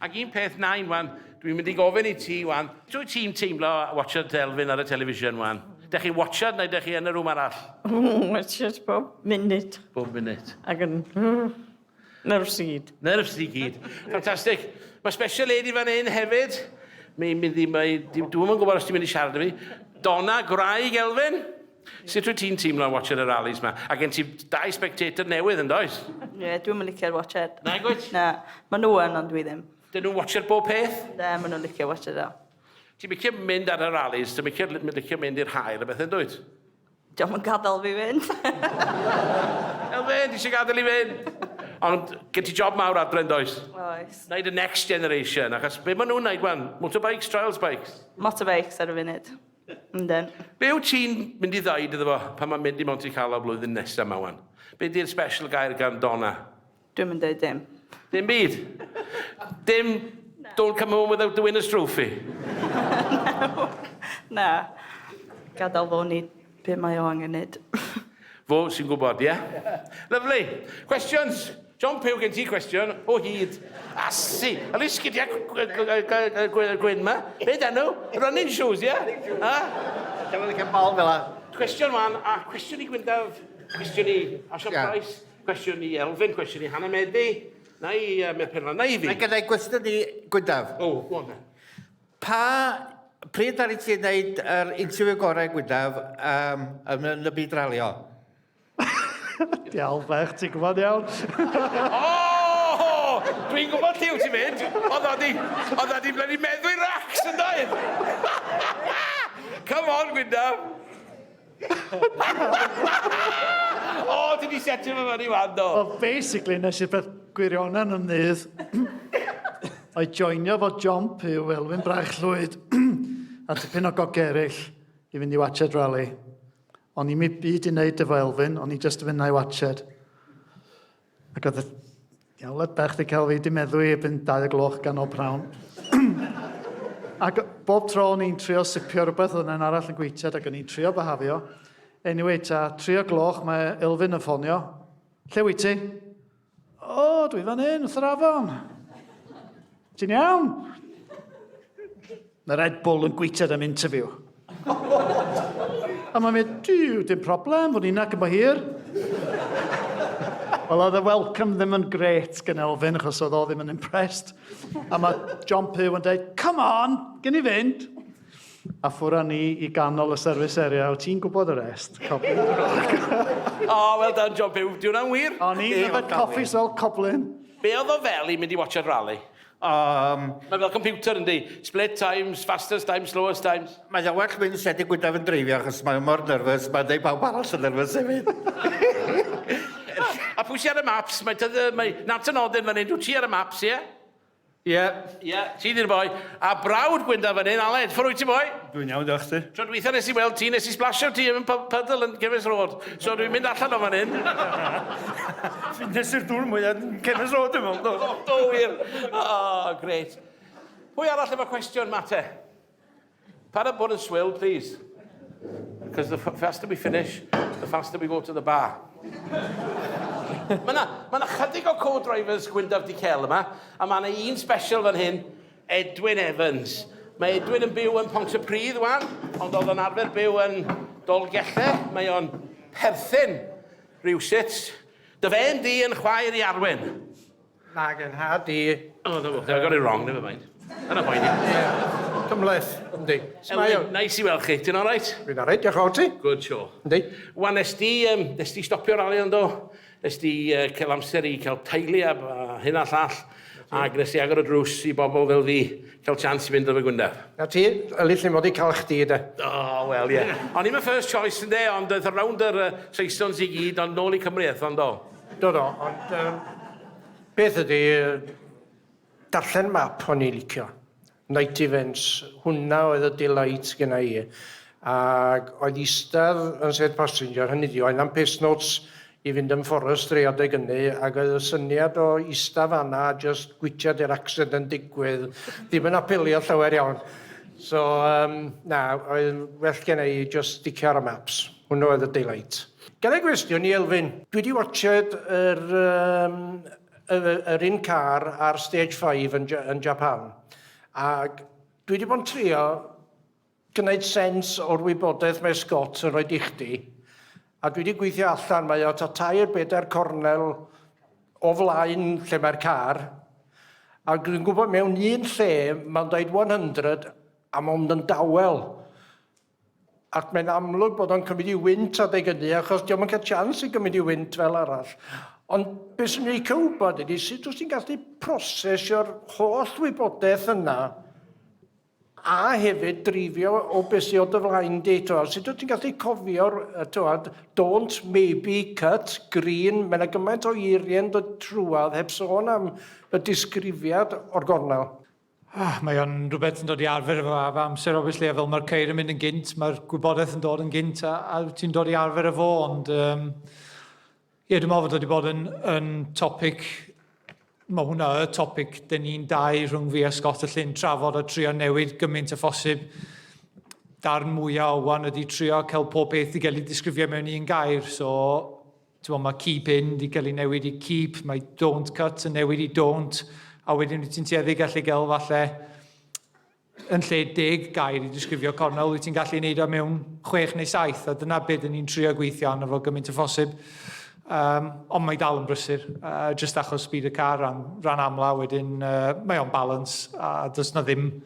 Ac un peth nain, wan, dwi'n mynd i gofyn i ti, wan, dwi ti'n teimlo watchad Elfyn ar y television, wan? Dech chi'n watchad neu dech chi yn y rŵm arall? Watchad bob munud. Bob munud. Ac yn... Nerves i gyd. Nerves i gyd. Fantastic. Mae special lady fan hyn hefyd. Mae'n mynd i... Mae, dwi'n yn gwybod os ti'n mynd i siarad â fi. Donna, gwraig Elfyn. Sut wyt ti'n teimlo watchad y rallies ma? A gen ti dau spectator newydd yn does? Ie, yeah, dwi'n mynd licio'r watched. Na, gwyt? Na, maen nhw yn, ond dwi ddim. Dyn nhw'n watchad bob peth? Na, maen nhw'n licio watched o. Ti'n licio mynd ar y rallies, ti'n licio, licio mynd i'r hael a beth yn dwyt? Diolch yn gadael fi fynd. Elfyn, ti eisiau gadael i fynd? Ond gen ti job mawr adre yn does? Oes. Neud y next generation, achos be maen nhw'n neud wan? Motorbikes, trials bikes? Motorbikes ar y funud. Yndyn. Be wyt ti'n mynd i ddeud iddo fo pan mae'n mynd i Monte Carlo blwyddyn nesaf yma wan? Be di'r special gair gan Donna? Dwi'n mynd dweud dim. Dim byd? Dim don't come home without the winner's trophy? Na. Gadael fo ni be mae o angen neud. Fo sy'n gwybod, ie? Yeah? Lovely. Questions? John Pugh gen ti cwestiwn o hyd. Asu. A ni sgidiau gwyn ma. Be dan nhw? Running shoes, ie? Yeah? Dyma ni'n cael bol fel la. Cwestiwn wan, a cwestiwn i Gwyndaf, cwestiwn i Asha yeah. Price, cwestiwn i Elfyn, cwestiwn i Hannah Meddi, na i uh, Penlan, na i fi. Mae gen i gwestiwn i Gwyndaf. O, oh, go on then. Pa, pryd ar i ti wneud yr interview gorau Gwyndaf um, yn y byd ralio? Diawl bech, ti'n gwybod iawn. O! Dwi'n gwybod lle wyt ti'n mynd. Oedd o di, oedd o di bloody meddwi racs yn dweud. Come on, Gwyndaf. O, ti di setio fo fyny wan, do. Wel, basically, nes i'r peth gwirionen yn ddydd. O'i joinio fo John Pugh, Elwyn Brach Llwyd, a tipyn o gog eraill i fynd i watched rally. O'n i'm i byd i wneud efo Elfyn, o'n i jyst yn mynd na'i watched. Ac oedd y diawled bach 'di cael fi 'di meddwi erbyn 2 o gloch ganol pnawn. Ac bob tro o'n i'n trio sipio rhywbeth, oedd yna'n arall yn gweitiad ac o'n i'n trio byhafio. Anyway, ta 3 o gloch mae Elfyn yn ffonio. Lle wyt ti? O, dwi fan hyn, wrth yr afon. Ti'n iawn? Mae Red Bull yn gweitiad am interview. A mae'n mynd, diw, dim problem, fod ni'n ac yn hir. Wel, oedd y welcome ddim yn great gen Elfyn, achos oedd o ddim yn impressed. A mae John Pugh yn dweud, come on, gen i fynd. A ffwrdd ni i ganol y service area, wyt ti'n gwybod y rest? Coblyn. oh, well done, John Pugh. Di hwnna'n wir? O'n i'n yfed coffi fel coblyn. Be oedd o fel i mynd i watchad rally? Mae fel computer yndi. Split times, fastest times, slowest times. Mae o well mynd sedi Gwyndaf yn dreifio achos mae o mor nervous, mae'n deud pawb arall yn nervous hefyd. A pwy sy ar y maps? Mae, tydd, mae Nat yn Odyn fan hyn, dwi ti ar y maps, ie? Ie. Ie, ti di'r boi. A brawd Gwyndaf fan hyn, Aled, ffordd wyt ti boi? Dwi'n iawn, diolch ti. Tro dwytha nes i weld ti, nes i splasio ti yn puddle yn Cefnus Road. So dwi'n mynd allan o fan hyn. Nes i'r dŵr mwyaf yn Cefnus Road, dwi'n meddwl. Do, do wir. Oh, great. Pwy arall efo cwestiwn, Mate? Paid â bod yn swil, please. Because the faster we finish, the faster we go to the bar. Mae yna ma na chydig o co-drivers Gwyndaf di cael yma, a mae yna un special fan hyn, Edwin Evans. Mae Edwin yn byw yn Pontypridd wan, ond oedd o'n arfer byw yn Dolgellau. Mae o'n perthyn rhywsut. Dy fên di yn chwaer i Arwyn. Nag yn nhad i. Oh, no, I got it wrong, never mind. Yna poeni. Cymhleth, yndi. Elwyn, nice i weld chi. Ti'n alright? Dwi'n alright, diolch yn fawr ti. Good show. Yndi. Wan, nes di, nes di stopio rali ond do? Nes di cael amser i cael teulu a, a hyn a llall. Ac nes di agor y drws i bobl fel fi cael chance i fynd efo Gwyndaf. Na ti, Ellis, ni mod i cael chdi, de. Oh, wel, ie. Yeah. O'n i'm y first choice yn de, ond daeth rownd yr Saesons i gyd, ond nôl i Cymru aeth ond do. Do, do, ond beth ydy, darllen map o'n i'n licio. Night events, hwnna oedd y delight gyna i. Ac oedd eistedd yn sedd passenger, hynny ydi, oedd na'm pace notes i fynd yn forestry adeg hynny, ac oedd y syniad o eistedd fan'na a just gwitiad i'r accident yn digwydd ddim yn apelio llawer iawn. So, um, na, oedd well gen i just sticio ar y maps. Hwnnw oedd y delight. Gen i gwestiwn i Elfyn. Dwi wedi watched yr, um, yr, yr un car ar Stage 5 yn, yn Japan. Ac dwi wedi bod yn trio gwneud sens o'r wybodaeth mae Scott yn rhoi i chdi. A dwi wedi gweithio allan, mae o ta tair bedair cornel o flaen lle mae'r car. A dwi'n gwybod mewn un lle, mae'n dweud 100 a mae'n mynd yn dawel. Ac mae'n amlwg bod o'n cymryd i wynt adeg hynny, achos dio'm yn cael chance i gymryd i wynt fel arall. Ond beth sy'n ei wybod ydy sut wyt ti'n gallu prosesio'r holl wybodaeth yna a hefyd dreifio o beth sydd o dy flaen di. T'wod, sut wyt ti'n gallu cofio'r, t'wod, don't, maybe, cut, green, mae yna gymaint o eiriau'n dod trwadd heb sôn am y disgrifiad o'r gornel. Ah, mae o'n rhywbeth yn dod i arfer efo efo amser, obviously, a fel mae'r ceir yn mynd yn gynt, mae'r gwybodaeth yn dod yn gynt, a, a ti'n dod i arfer efo, ond um, ie, dwi'n meddwl fod wedi bod yn, yn topic, mae hwnna y topic dyn ni'n dau rhwng fi a Scott y Llyn trafod a trio newid gymaint o phosib. Darn mwyaf o wan ydy trio cael pob beth i gael ei disgrifio mewn un gair, so T'mo, mae keep in di cael ei newid i keep, mae don't cut yn newid i don't, a wedyn wyt ti'n tueddu gallu gael falle yn lle 10 gair i disgrifio cornel, wyt ti'n gallu neud o mewn 6 neu 7, a dyna beth dyn ni'n trio gweithio arno fo gymaint o phosib. Ond mae dal yn brysur, just achos speed y car ran, ran amla, wedyn mae o'n balance, a does na ddim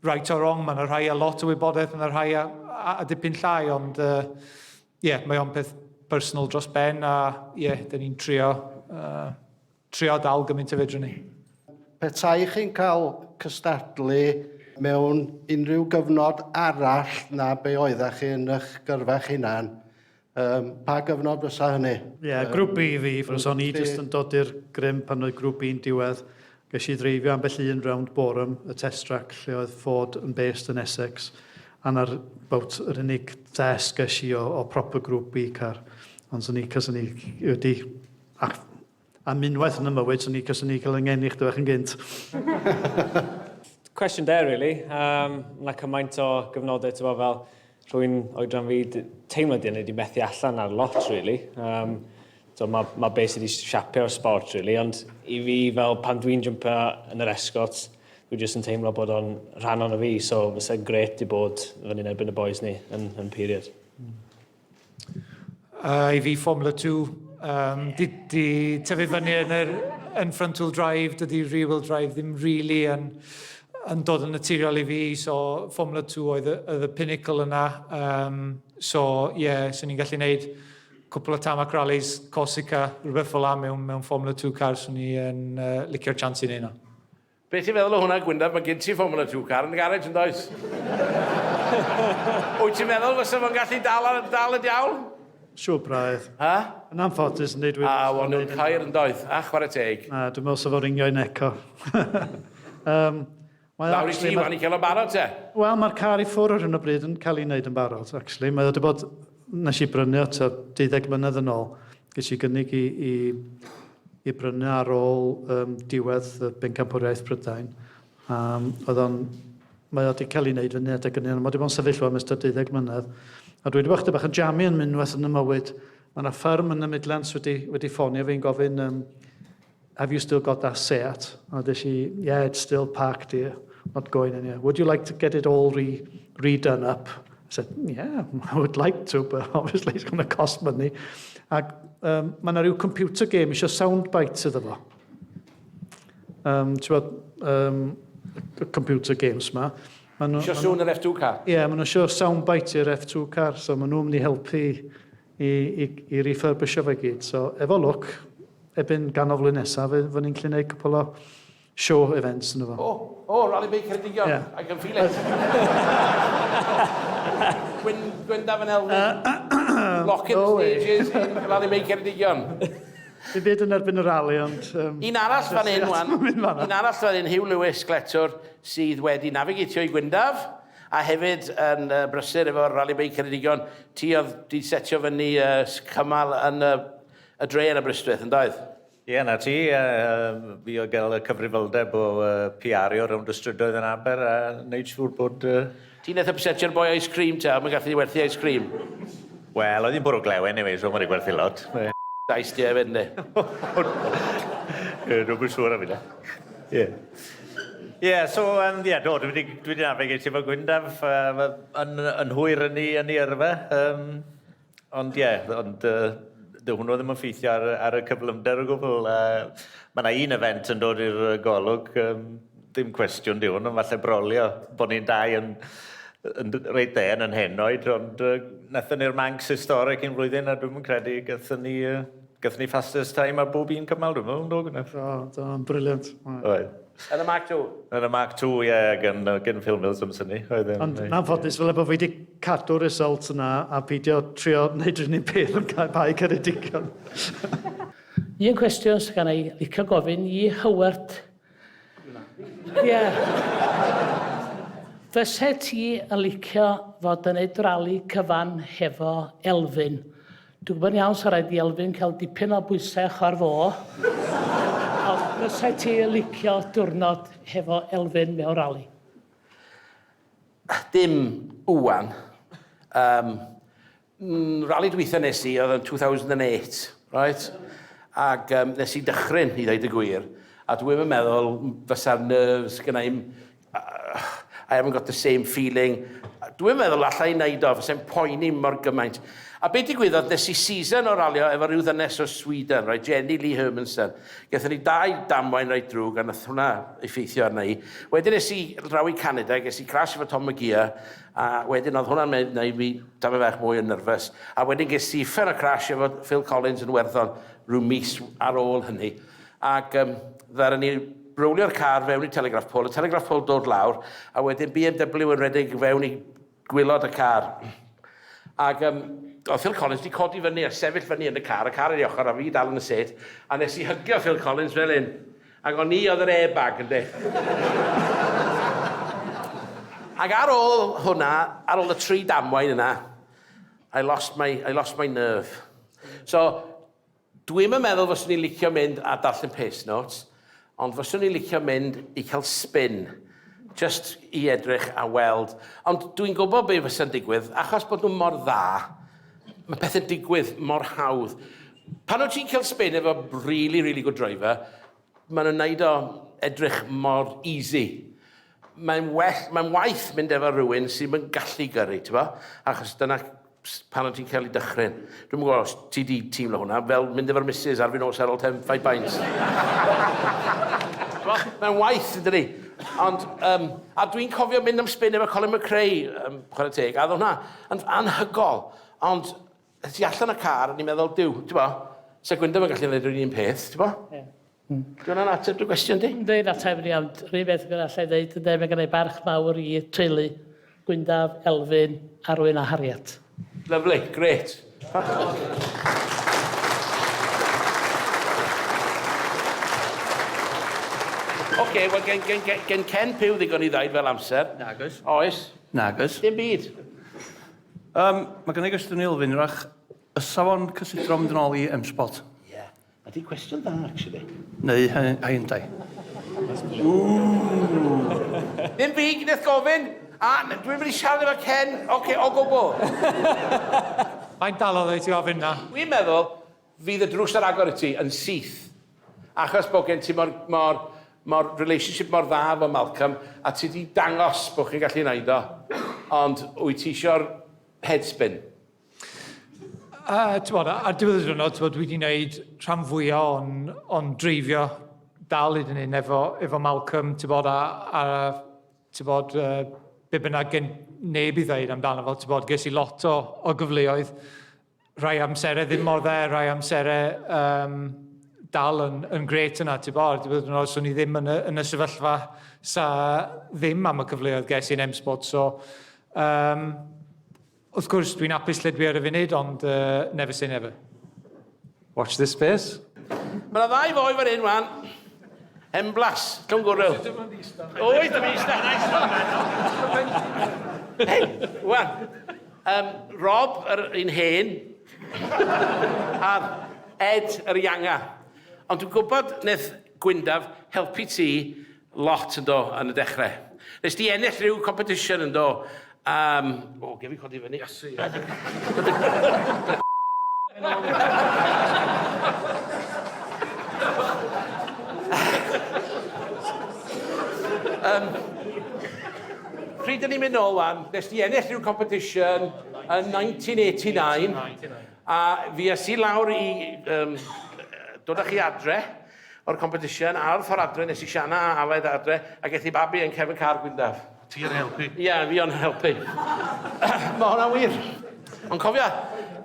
right or wrong, mae yna rhai a lot o wybodaeth, mae yna rhai a, a, a dipyn llai, ond ie, mae o'n peth personal dros ben a ie, yeah, dyn ni'n trio, trio dal gymaint o fedrwn ni. Petai chi'n cael cystadlu Mewn unrhyw gyfnod arall na be oeddach chi yn eich gyrfa eich hunan, pa gyfnod fysa hynny? Ie, yeah, grŵp B i fi, os o'n i jyst yn dod i'r grym pan oedd grŵp B'n diwedd. Ges i ddreifio ambell un rownd Boreham, y test track lle oedd Ford yn based yn Essex. A 'na'r about yr unig test ges i o proper grŵp B car. Ond swn i, cos o'n i wedi... Ac am unwaith yn y mywyd, swn i, cos o'n i cael yng ngeni chdi bach yn gynt. Cwestiwn da, really. Na cymaint o gyfnodau, ti'n bod, fel rhywun oedran fi, teimlo di wedi methu allan ar lot, really. So mae beth sydd wedi siapio'r sport, really, ond i fi, fel pan dwi'n jumpo yn yr Escort, dwi jyst yn teimlo bod o'n rhan o'n fi, so fysa grêt i bod fyny'n erbyn y boys ni yn period. I fi Formula 2, di tyfu fyny yn front wheel drive, dydy rear wheel drive ddim really yn dod yn naturiol i fi, so Formula 2 oedd y pinnacle yna. So, ie, yeah, swn i'n gallu gwneud cwpl o tarmac rallies, Corsica, rhywbeth fel 'na mewn Formula 2 car, swn i'n licio'r chance i wneud yna. Be ti'n feddwl o hwnna, Gwyndaf? Mae gen ti Formula 2 car yn y garej yn does? Wyt ti'n meddwl fysa fo'n gallu dal y diawl? Siŵr braidd. Ha? Yn anffodus yn dweud. A, wel, nhw'n cair yn doedd. A, chwarae teg. Na, dwi'n meddwl sef o'n ringio i neco. Lawr i ti, wan i cael o'n barod te. Wel, mae'r car i ffwrdd ar hyn o bryd yn cael ei wneud yn barod, actually. Mae o wedi bod, nes i brynu o tua 12 mlynedd yn ôl. Ges i gynnig i brynu ar ôl diwedd y bencampwriaeth Prydain. Mae o wedi cael ei wneud fyny adeg hynny, ond mae wedi bod yn sefyll am ystod 12 mlynedd. A dwi wedi bod chydig bach yn jammy yn unwaith yn y mywyd. Mae yna fferm yn y Midlands wedi ffonio fi'n gofyn, "Have you still got that Seat?" A des i, "Yeah, it's still parked here, not going anywhere." "Would you like to get it all redone up?" I said, "Yeah, I would like to, but obviously it's going to cost money." Ac mae yna rhyw computer game eisiau soundbites iddo fo. Ti'n bod, y computer games ma. Ma nhw, Isio sŵn yr F2 car? Ie, yeah, maen nhw eisiau soundbite i'r F2 car, so maen nhw'n mynd i helpu i refurbisho fe gyd. So, efo lwc, ebyn ganol flwyddyn nesaf, fe ni'n gallu gwneud cwpl o show events yn efo. Oh, Rally Bay Ceredigion. Yeah. I can feel it. Gwyndaf yn Elfyn. Locking the stages in Rally Bay Ceredigion. Dim byd yn erbyn y rally, ond Un arall fan hyn, wan. Un arall fan hyn, Hugh Lewis Gletwr, sydd wedi navigatio i Gwyndaf, a hefyd yn brysur efo'r Rally Bay Ceredigion. Ti oedd di setio fyny cymal yn y dre yn Aberystwyth, yn doedd? Ie, na ti. Fi o gael y cyfrifoldeb o PR-io rownd y strydoedd yn Aber a wneud siŵr bod Ti'n eitha upsetio'r boi ice cream te, a mae'n gallu werthu ice cream. Wel, oedd hi'n bwrw glew anyway, so mae'n gwerthu lot. Ice tea hefyd, ynddi? Ie, dwi'n siŵr am hynna. Ie. Ie, so, ie, do, dwi wedi navigatio efo Gwyndaf yn hwyr yn ei yrfa. Ond ie, ond dy hwnnw ddim yn ffeithio ar y cyflymder o gwbl. Mae yna un event yn dod i'r golwg, dim cwestiwn di hwn, ond falle brolio bod ni'n dau yn reit dde yn henoed, ond nathon ni'r Manx Historic un flwyddyn a dwi'n credu gathon ni fastest time ar bob un cymal, dwi'n meddwl, do, Gwyneth? Do, do, brilliant. Oedd. Yn y Mark II? Yn y Mark II, ie, gan Phil Mills am syni. Oedd Ond yn anffodus, fel bod fi wedi cadw'r result yna a peidio trio wneud yr un peth yn cael Bae Ceredigion. Un cwestiwn sydd gan ei licio gofyn i Howard. Ie. Yeah. Fyse ti yn licio fod yn neud rali cyfan hefo Elfyn? Dwi'n gwybod iawn sa rhaid i Elfyn cael dipyn o bwysau ochr fo. Ond fyse ti yn licio diwrnod hefo Elfyn mewn rali? Dim wwan. Rali dwytha nes i oedd yn 2008, right? Ac nes i dychryn, i ddweud y gwir. A dwi'n meddwl fysa'r nerves gyda i'm. I haven't got the same feeling. Dwi'n meddwl allai wneud o, fysa'n poeni mor gymaint. A beth digwyddodd, nes i season o ralio efo rhyw ddynes o Sweden, right, Jenny Lee Hermansson. Gaethon ni dau damwain reit drwg, a nath hwnna effeithio arna i. Wedyn nes i draw i Canada, ges i crash efo Tom McGear, a wedyn oedd hwnna'n gwneud fi tamed fach mwy yn nervous. A wedyn ges i uffern o crash efo Phil Collins yn Werddon rhyw mis ar ôl hynny. Ac ddaru ni rowlio'r car fewn i telegraph pole, y telegraph pole dod lawr, a wedyn BMW yn rhedeg fewn i gwylod y car. Ac um, oedd Phil Collins wedi codi fyny a sefyll fyny yn y car, y car ar ei ochr a fi dal yn y set, a nes i hygio Phil Collins fel un. Ac o'n i oedd yr airbag, ynddi. Ac ar ôl hwnna, ar ôl y tri damwain yna, I lost my, I lost my nerve. So, Dwi'm yn meddwl fyswn i'n licio mynd a darllen pace notes, ond fyswn i'n licio mynd i cael spin, just i edrych a weld. Ond dwi'n gwybod be fysa'n digwydd, achos bod nhw mor dda, mae pethau'n digwydd mor hawdd. Pan wyt ti'n cael spin efo really, really good driver, maen nhw'n neud o edrych mor easy. Mae'n well, mae'n waith mynd efo rhywun sy'n yn gallu gyrru, ti'n bo? Achos dyna pan wyt ti'n cael ei dychryn. Dwi'm yn gwybod os ti di teimlo hwnna, fel mynd efo'r missus ar fin nos ar ôl 10, 5 pints. Mae'n waith, yn dydi? Ond, um, a dwi'n cofio mynd am spin efo Colin McRae, um, chwarae teg, a oedd hwnna yn anhygol. Ond, es i allan y car, a ni'n meddwl, diw, ti'n bo, sa Gwyndaf yn gallu gwneud yr un peth, ti'n bo? Yeah. Di hwnna'n ateb dy gwestiwn di? Yndi, ateb yn iawn. Yr un beth allai ddeud, ynde, mae gen i barch mawr i teulu Gwyndaf, Elfyn, Arwyn a Harriet. Lovely, great. Oce, wel gen, gen, gen, gen Ken Pugh ddigon i ddaid fel amser. Nagoes. Oes. Nagoes. Dim byd. Um, mae gen i gwestiwn i Elfyn, wrach. Ysa fo'n cysidro mynd yn ôl i M-Sport? Ie. Yeah. Mae di cwestiwn dda, actually. Neu Hyundai. Ddim fi wnaeth gofyn, a dwi'n mynd i siarad efo Ken, oce, okay, o gwbl. Faint dalodd e i ti ofyn na? Dwi'n meddwl fydd y drws ar agor i ti yn syth. Achos bod gen ti mor, mor, mor relationship mor dda efo Malcolm, a ti di dangos bod chi'n gallu gwneud o. Ond wyt ti eisiau'r headspin? Uh, bod, ar diwedd y diwrnod, bod, dwi wedi gwneud rhan fwyaf o'n, on dreifio dal hyd yn hyn efo, efo Malcolm, ti'n bod, a, a ti'n bod, uh, be bynnag gen neb i ddeud amdano fo, ti'n bod, ges i lot o, o gyfleoedd, rhai amserau ddim mor dde, rhai amserau um, dal yn, yn gret yna, ti'n bod, ar diwedd y diwrnod, swn i ddim yn y, yn y sefyllfa sa ddim am y cyfleoedd ges i'n M-Sport, so um, Wrth gwrs, dwi'n hapus lle dwi ar y funud, ond uh, never say never. Watch this space. Mae yna ddau foi fan hyn, wan. Emblas, Llwngwrl. Oed, dim eista. Hei, wan. Um, Rob, yr un hen, a Ed, yr ianga. Ond dwi'n gwybod wnaeth Gwyndaf helpu ti Lot yn do, yn y dechrau. Nes di ennill rhyw competition yn do? Um, o, gef i codi fyny. Iasu. um, pryd dyn ni'n mynd nôl wan, nes di ennill rhyw competition yn 1989, a fi es i lawr i um, dod â chi adre, o'r competition, a ar y ffordd adre, nes i Siana a Aled adre, a geth i babi yn cefn car Gwyndaf. Ti yn helpu? Ie, yeah, fi o'n helpu. Mae hwnna'n wir. Ond cofia,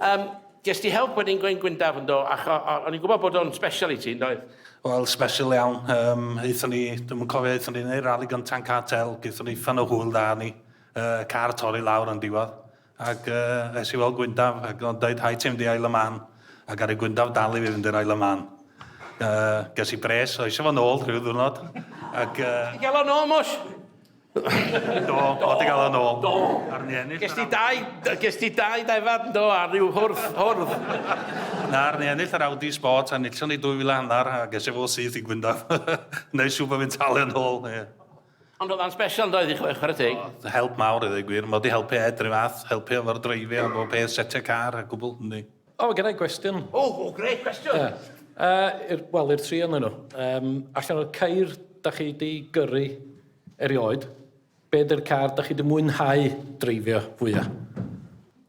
um, ges ti help wedyn gwein Gwyndaf yn do, ac o'n i'n gwybod bod o'n special i ti, yn doedd? Wel, special iawn. Um, aethon ni, dwi'n cofio, aethon ni wneud rali gynta'n cartel, gaethon ni ffan o hwyl da ni, uh, car torri lawr yn diwedd. Ac uh, es i weld Gwyndaf, ac o'n dweud, hi ti'n mynd i Isle of Man. Ac ar y Gwyndaf dal i fi fynd i'r Isle of Man. Uh, ges i bres, o eisiau fo nôl rhyw ddwrnod. Ac... Uh, Ti gael o nôl, Mwsh? Do, o di gael o nôl. Do. Ar ni ennill. Ges ti dau, ges ti dau ddefad, do, ar ryw hwrdd, hwrdd. Na, ar ni ennill yr Audi Sport, a nillon ni 2,500 a ges i fo syth i Gwyndaf. Neu siŵr bod fi'n talu yn ôl. Yeah. Ond oedd o'n special yn doedd i chwarae teg? Oedd help mawr i ddweud gwir. Mae wedi helpu Ed rhyw fath, helpu efo'r dreifio a bob peth, setio car a gwbl, yndi. O, mae gen i gwestiwn. O, oh, oh, great cwestiwn! Yeah. Uh, Wel, i'r tri ohonyn nhw. Um, allan o'r ceir da chi di gyrru erioed, be ydy'r car da chi di mwynhau dreifio fwyaf?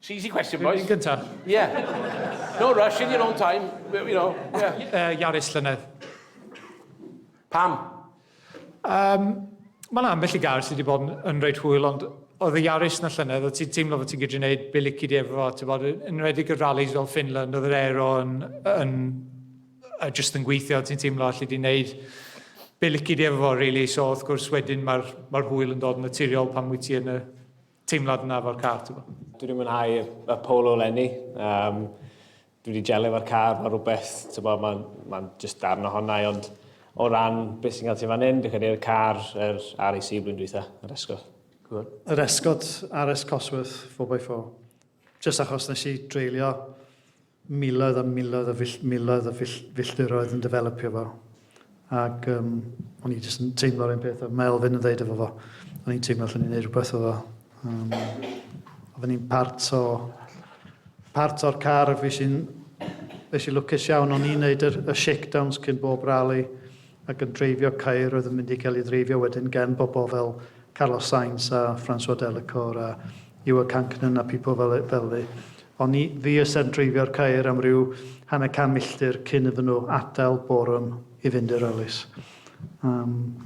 It's easy question, boys. Un gyntaf. Yeah. No rush, in your own time, you know. Yeah. Uh, Yaris llynedd. Pam? Um, Mae yna ambell i gar sydd wedi bod yn, yn reit hwyl, ond oedd y Yaris na llynedd, oedd ti'n teimlo fod ti'n gydru wneud be lici di efo fo, ti'n bod, yn enwedig y rallies fel Finland, oedd yr aero yn, yn, yn just yn gweithio, ti'n teimlo allu di wneud be lici di efo fo, really. So, wrth gwrs, wedyn mae'r ma hwyl yn dod yn naturiol pan wyt ti yn y teimlad yna efo'r car, ti'n gwbod. Dwi wedi mwynhau y, y polo lenni. Um, dwi wedi jelio efo'r car, mae rhywbeth, ti'n gwbod, mae'n ma just darn ohona i, ond o ran beth sy'n cael ti fan hyn, dwi'n credu'r car, yr RAC blwyddyn dwytha, yr Escort. Good. Yr Escort RS Cosworth 4x4. Just achos nes i dreulio miloedd a miloedd a fill, miloedd a fill, filltiroedd yn developio fo. Ac um, o'n i jyst yn teimlo'r un peth, a mae Elfyn yn dweud efo fo. O'n i'n teimlo allan i'n neud rhywbeth efo fo. Um, oedden ni'n part o part o'r car, fi sy'n Fe i lwcus iawn, o'n i'n neud y, y shakedowns cyn bob rally ac yn dreifio ceir oedd yn mynd i cael ei ddreifio wedyn gen bobl fel Carlos Sainz a François Delecour a Juha Kankkunen a people fel, fel fi. O'n i, fi ys yn dreifio'r ceir am ryw hanner can milltir cyn iddyn nhw adael Boreham i fynd i'r rallies.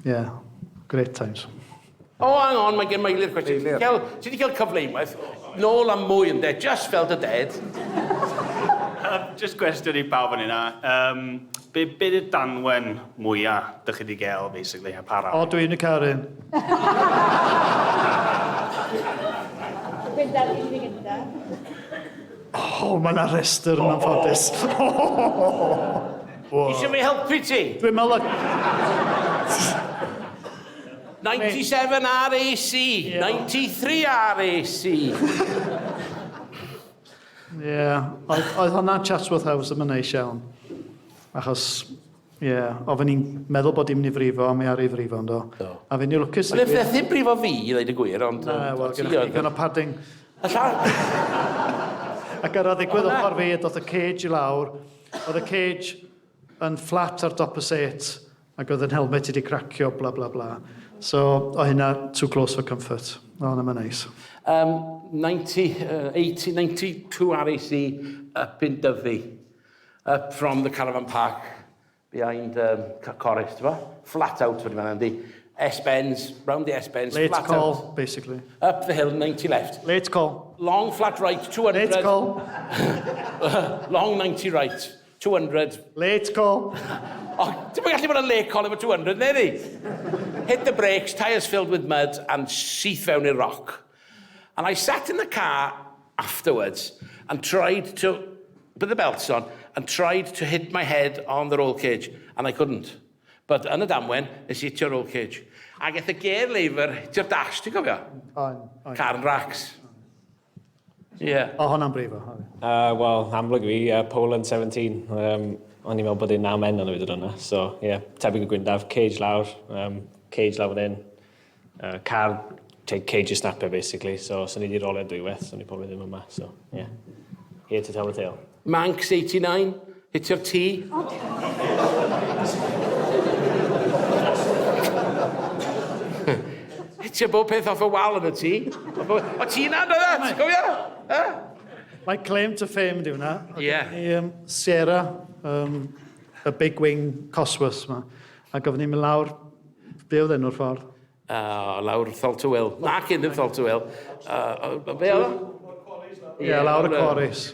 Yeah, great times. O, oh, hang on, mae gen Meilir cwestiwn. Ti 'di cael, ti 'di cael cyfle unwaith, nôl am mwy ynde, just fel dy dad. Just gwestiwn i bawb yn yna. Um, be, be di'r danwen mwyaf dych chi wedi gael, basically, a para? O, dwi'n y car un. Gwyndaf, i fi gynta. O, mae yna restr yn anffodus. Eisiau fi helpu ti? Dwi'n meddwl... 97 RAC, 93 RAC. Ie, yeah. oedd, oedd hwnna Chatsworth House ddim yn neis iawn. Achos, ie, yeah, oedden ni'n meddwl bod dim ni frifo, a mi ar ei frifo, yndo. Do. A fe ni lwcus... Wel, nath ddim brifo fi, i ddweud y gwir, ond... Na, wel, gyda chdi digon o padding. A lla... Ac ar ddigwydd ochr fi, doth y cage i lawr. Oedd y cage yn flat ar dop y set, ac oedd yn helmet i di cracio, bla bla bla. So, o hynna, too close for comfort. O, hwnna mae'n neis. 90, 80, 92 RAC up in Dyfi. Up from the caravan park behind Corris, ti'n bo? Flat out fyny fan yndi. S-bends, round the S-bends, Late flat call, out. basically. Up the hill, 90 left. Late call. Long flat right, 200. Late call. Long 90 right, 200. Late call. Oh, ti'n gallu bod yn late call efo 200, neu di? Hit the brakes, tyres filled with mud, and syth fewn i'r rock. And I sat in the car afterwards and tried to put the belts on and tried to hit my head on the roll cage, and I couldn't. But yn y damwen, nes i hitio'r roll cage. Ac aeth y gear lever, hitio'r dash, ti'n cofio? Oen, oen. Car yn racs. Ie. Yeah. O, hwnna'n brifo. Wel, amlwg fi, Poland 17. O'n i'n meddwl bod e'n naw men ond fi dod yna. So, ie, yeah, tebyg o Gwyndaf, cage lawr, cage lawr fan hyn. Car, take cage i snapio, basically. So, so ni wedi rolio dwywaith, so ni probably ddim yma. So, yeah. Here to tell the tale. Manx 89, hitio'r T. Hitio bob peth off y wal yn y tŷ. O ti na, dod e? Ti'n cofio? Eh? My claim to fame di hwnna. Ie. I, Sierra, y Big Wing Cosworth ma. Ac oedden ni'n mynd lawr, be oedd enw'r ffordd? Lawr Tholtywil. Na, cyn ddim Tholtywil. Be oedd o? Ie, yeah, lawr y Corris.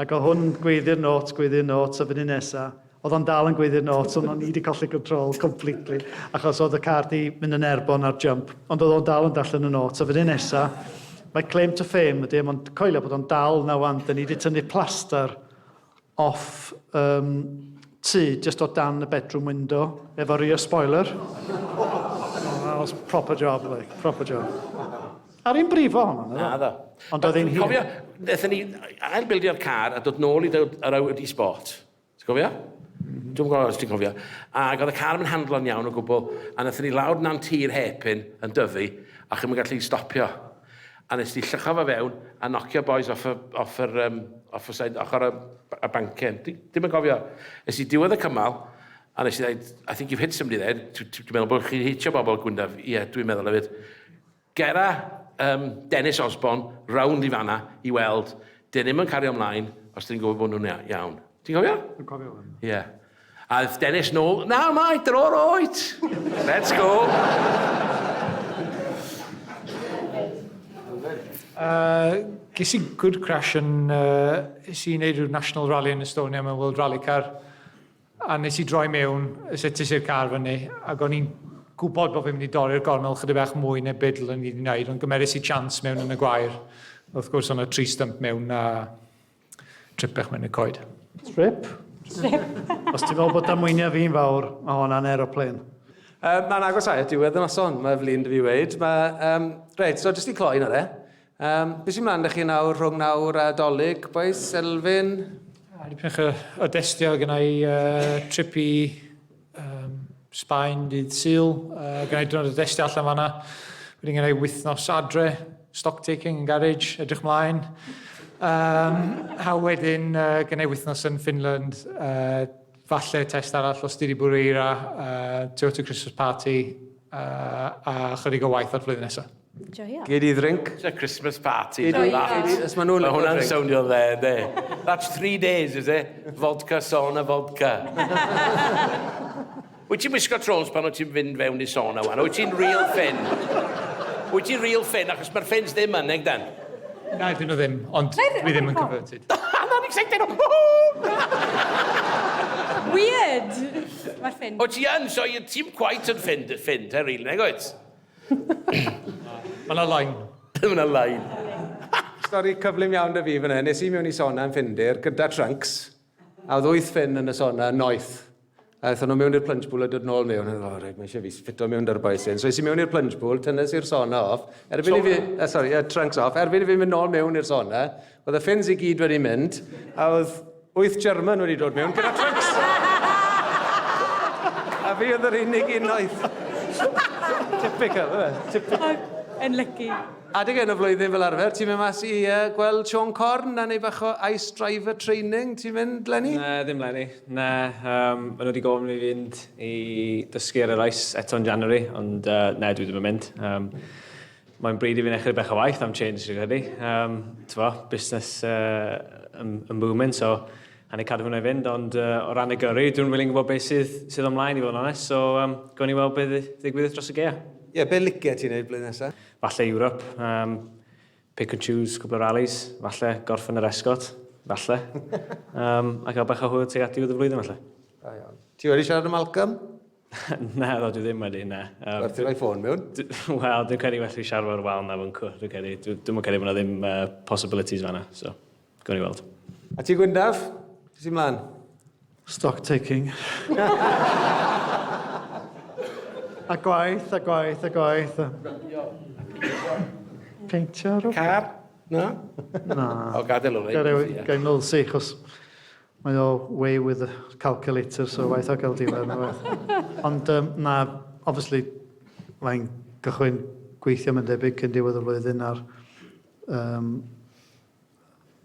Ac oedd hwn gweiddi'r not, gweiddi'r not, a fyny nesa. Oedd o'n dal yn gweiddi'r not, ond o'n i wedi colli control completely, achos oedd y car di mynd yn airborne ar jump. Ond oedd o'n dal yn darllen y not, a fyny nesa. Mae claim to fame ydy, ond coelio bod o'n dal na wan, dyn ni wedi tynnu plaster off tŷ, just o dan y bedroom window, efo rear spoiler. Oh, that was proper job, like, proper job. Ar un brifo hwnna, Na, ddo. Ond oedd ein hun. Cofio, wnaethon ni ailbildio'r car a dod nôl i dod yr Audi Sport. Ti'n cofio? Dwi'n gwybod os ti'n cofio. Ac oedd y car yn handlo'n iawn o gwbl, a wnaethon ni lawr na'n tir hairpin yn Dyfi, a chi'm yn gallu stopio. A nes di llycho fo fewn a nocio boys off y, off yr, off y side, ochr y, y bancen. Dim yn cofio. Nes i diwedd y cymal, a nes i dweud, I think you've hit somebody there. Dwi'n meddwl bod chi'n hitio bobl, Gwyndaf. Ie, yeah, dwi'n meddwl hefyd. Gera Dennis Osborne rownd i fanna i weld, dyn ddim yn cario ymlaen os dyn ni'n gwybod bod nhw'n iawn. Ti'n cofio? Dwi'n cofio hwn. Ie. Yeah. A aeth Dennis nôl, na mate, they're all right. Let's go. Ges i good crash yn... Nes i wneud rhyw National Rally yn Estonia mewn World Rally Car. A nes i droi mewn, setis i'r car fyny, ac o'n i'n gwybod bod fi'n mynd i dorri'r gornel chydig bach mwy na beth dylwn i wedi wneud, ond gymeres i chance mewn yn y gwair. Wrth gwrs, o'na tri stump mewn a trip bach mewn y coed. Trip? Trip. Os ti'n meddwl bod damweiniau fi'n fawr, mae hwnna'n aeroplane. Mae'n agos at diwedd y noson, mae flin dy fi weid. Mae, um, reit, so jyst i cloi nawr e. Um, beth sy'n mlaen 'da chi nawr rhwng nawr a Dolig, boys? Elfyn? A dipyn o, o destio gyda i trip i um, Sbaen dydd Sul. Gyda i diwrnod o destio allan fanna. Wedyn gyda i wythnos adre, stock taking yn garage, edrych mlaen. Um, a wedyn gyda i wythnos yn Finland, falle test arall os di wedi bwrw eira, Toyota Christmas Party a chydig o waith ar flwyddyn nesaf. Joio. Gei di ddrink? It's a Christmas party. Gei di, os ma nhw'n Mae licio hwnna'n drink. sowndio dde, de. That's 3 days, is it? Vodka, sauna, vodka. Wyt ti'n wisgo trôns pan wyt ti'n fynd fewn i sauna, wan? Wyt ti'n real Finn? Wyt ti'n real Finn? Achos mae'r Finns ddim yn, nag dan? Na, dyn nhw ddim, ond dwi ddim yn converted. I'm excited! Weird! Mae'r Finn. O ti yn, so ti'n quite yn Finn, Finn, te, really, nag oed? Mae yna line. Mae yna line. Stori cyflym iawn 'da fi fan hyn. Nes i mewn i sauna yn Ffindir gyda trunks, a oedd wyth Finn yn y sauna noeth. A aethon nhw mewn i'r plunge pool a dod nôl mewn. A oh, reit, mae eisiau fi ffito mewn 'da'r boys hyn. So es i mewn i'r plunge pool, tynnes i'r sauna off. Erbyn i fi, sorry, trunks off. Erbyn i fi mynd nôl mewn i'r sauna, oedd y Finns i gyd wedi mynd, a oedd wyth German wedi dod mewn gyda trunks. A fi oedd yr unig un noeth. Typical, yfe? Typical. Yn lucky. Adeg yn y flwyddyn fel arfer, ti'n mynd mas i gweld Siôn Corn a neud bach o ice driver training? Ti'n mynd, Lenny? Na, ddim Lenny. Na, maen nhw wedi gofyn i fi fynd i dysgu ar yr ice eto yn January, ond na, dwi ddim yn mynd. Mae'n bryd i fi wneud bach o waith am change, dwi'n credu. T'bo, busnes yn booming, so a ni cadw hwnna i fynd, ond o ran y gyrru, dwi'n rili'n gwybod beth sydd ymlaen i fod yn onest, so gawn ni weld beth ddigwydd dros y gaea. Ie, yeah, be licio ti'n neud blwyddyn nesaf? Falle Europe, pick and choose cwpl o rallies, falle gorffen yr Escort, falle. A cael bach o hwyl tuag at diwedd y flwyddyn, falle. Da iawn. Ti wedi siarad â Malcolm? Na, ddo, dwi ddim wedi, na. Werth i roi ffôn mewn? Wel, dwi'n credu well fi siarad o'r wal na fyncw. Dwi'n credu, dwi'n credu bod yna ddim possibilities fanna, so gawn ni weld. A ti Gwyndaf? Ti sy'n mlaen? Stock taking. A gwaith, a gwaith, a gwaith. Peintio rhywbeth? Car? Na? Na. O, gadael o'n Gael gael nôl si, chos mae o way with the calculator, so waith o gael diwedd. Na waith. Ond na, obviously, mae'n gychwyn gweithio mae'n debyg cyn diwedd y flwyddyn ar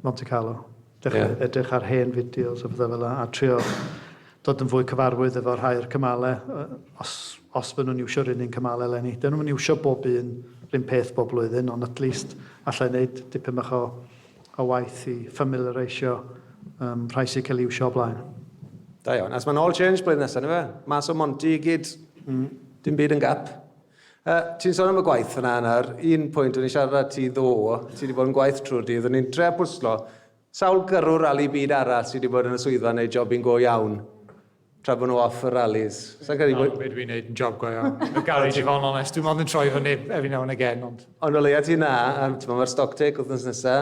Monte Carlo. Dechrau edrych ar hen fideos a pethau fel yna, a trio dod yn fwy cyfarwydd efo rhai o'r cymalau, os fy nhw'n iwsio'r un cymalau eleni. Dyn nhw'n iwsio bob un, yr un peth bob blwyddyn, ond at least allai wneud dipyn bach o waith i familiarisio rhai sy'n cael ei iwsio o blaen. Da iawn. As mae'n all change blwyddyn nesaf, na fe? Mas o Monty i gyd. Dim byd yn gap. Ti'n sôn am y gwaith fyna nawr. Un pwynt, o'n i siarad â ti ddo, ti wedi bod yn gwaith trwy'r dydd, o'n i'n trio pwslo. Sawl gyrrwr rali byd arall sydd wedi bod yn y swyddfa neu jobyn go iawn tra bod nhw off y rallies? Sa'n credu bod. Be dwi'n neud yn job go iawn. Y garage, i fod yn onest. Dwi'n mond yn troi fyny every now and again, ond. Ond o leia ti na, a ti'n mae'r stock take wythnos nesa,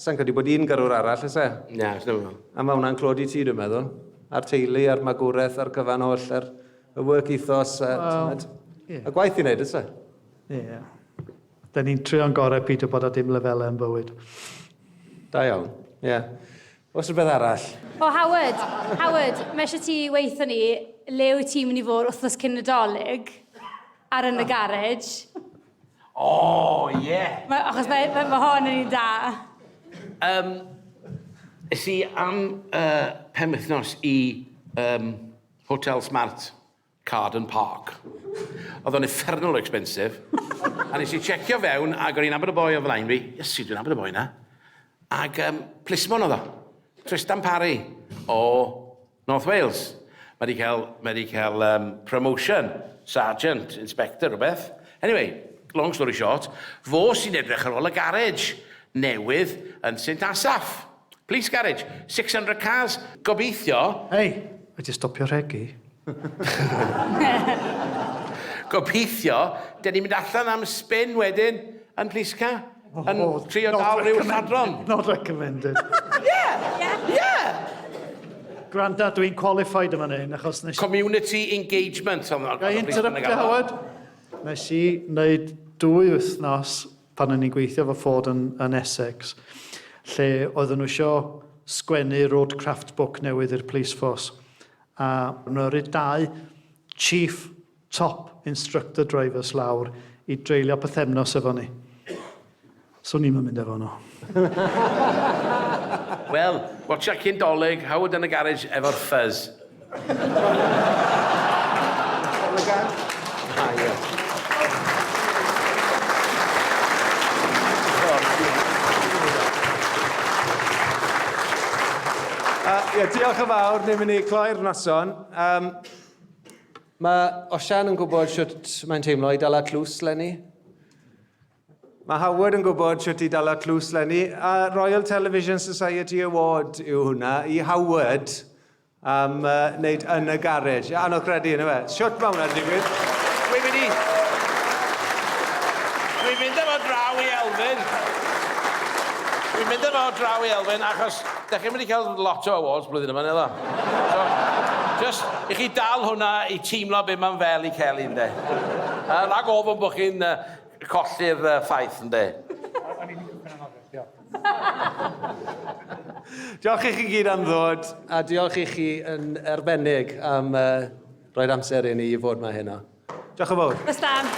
sa'n credu bod un gyrrwr arall, oes e? Na, os na. A mae hwnna'n clod i ti, dwi'n meddwl. A'r teulu, a'r magwraeth, a'r cyfan oll, a'r y work ethos, a, Wel, well, ie. y gwaith i wneud, oes e? Ie. Yeah. Da ni'n trio'n gorau peidio bod â dim lefelau yn bywyd. Da iawn, ie. Yeah. Oes rhywbeth arall? O, Howard, Howard, mae eisiau ti weithio ni le wyt ti'n mynd i fod wythnos cyn Nadolig ar yn y garage. O, oh, ie. Yeah. Mae, achos mae hon yn un da. Es i am penwythnos i Hotel Smart Carden Park. Oedd o'n uffernol expensive. A nes i checio fewn, ac o'n i'n nabod y boi o flaen fi. Iesu, dwi'n nabod y boi na. Ac plismon oedd o. Tristan Parry o North Wales. Mae 'di cael promotion, sergeant, inspector, rhywbeth. Anyway, long story short, fo sy'n edrych ar ôl y garage newydd yn St Asaph. Police garage, 600 cars. Gobeithio. Hey! Wedi stopio rhegi. Gobeithio, dyn ni'n mynd allan am spin wedyn yn police car. Yn Oh, trio not dal rhyw recommended. lladron. Not recommended. Yeah! Gwranda, dwi'n qualified yma hyn, achos nes... Community engagement. Ga i interruptio, Howard? Nes i wneud dwy wythnos pan o'n i'n gweithio efo Ford yn Essex, lle oedden nhw isio sgwennu roadcraft book newydd i'r police force. A nhw yrru dau chief top instructor drivers lawr i dreulio pythefnos efo ni. So ni'n mynd efo nhw. Wel, watcha cyn Dolig, Howard yn y garage efo'r fuzz. Ah, ie. Ie, diolch yn fawr. Ni'n mynd i cloi'r noson. Mae Osian yn gwybod sut mae'n teimlo i dala tlws, Lenny. Mae Howard yn gwybod sut i dala tlws, Lenny. A Royal Television Society Award yw hwnna i Howard am wneud yn y garej. Anodd credu, yna fe. Sut mae hwnna'n digwydd? Dwi'n mynd efo draw i Elfyn. Dwi'n mynd efo draw i Elfyn, achos da chi'n mynd i cael lot o awards blwyddyn yma, neu So, just i chi dal hwnna i teimlo be mae'n fel i cael un, de. Rhag ofn bod chi'n colli'r ffaith, ynde. Diolch i chi gyd am ddod, a diolch i chi yn arbennig am roi'r amser i ni i fod yma heno. Diolch yn fawr. Bys dan.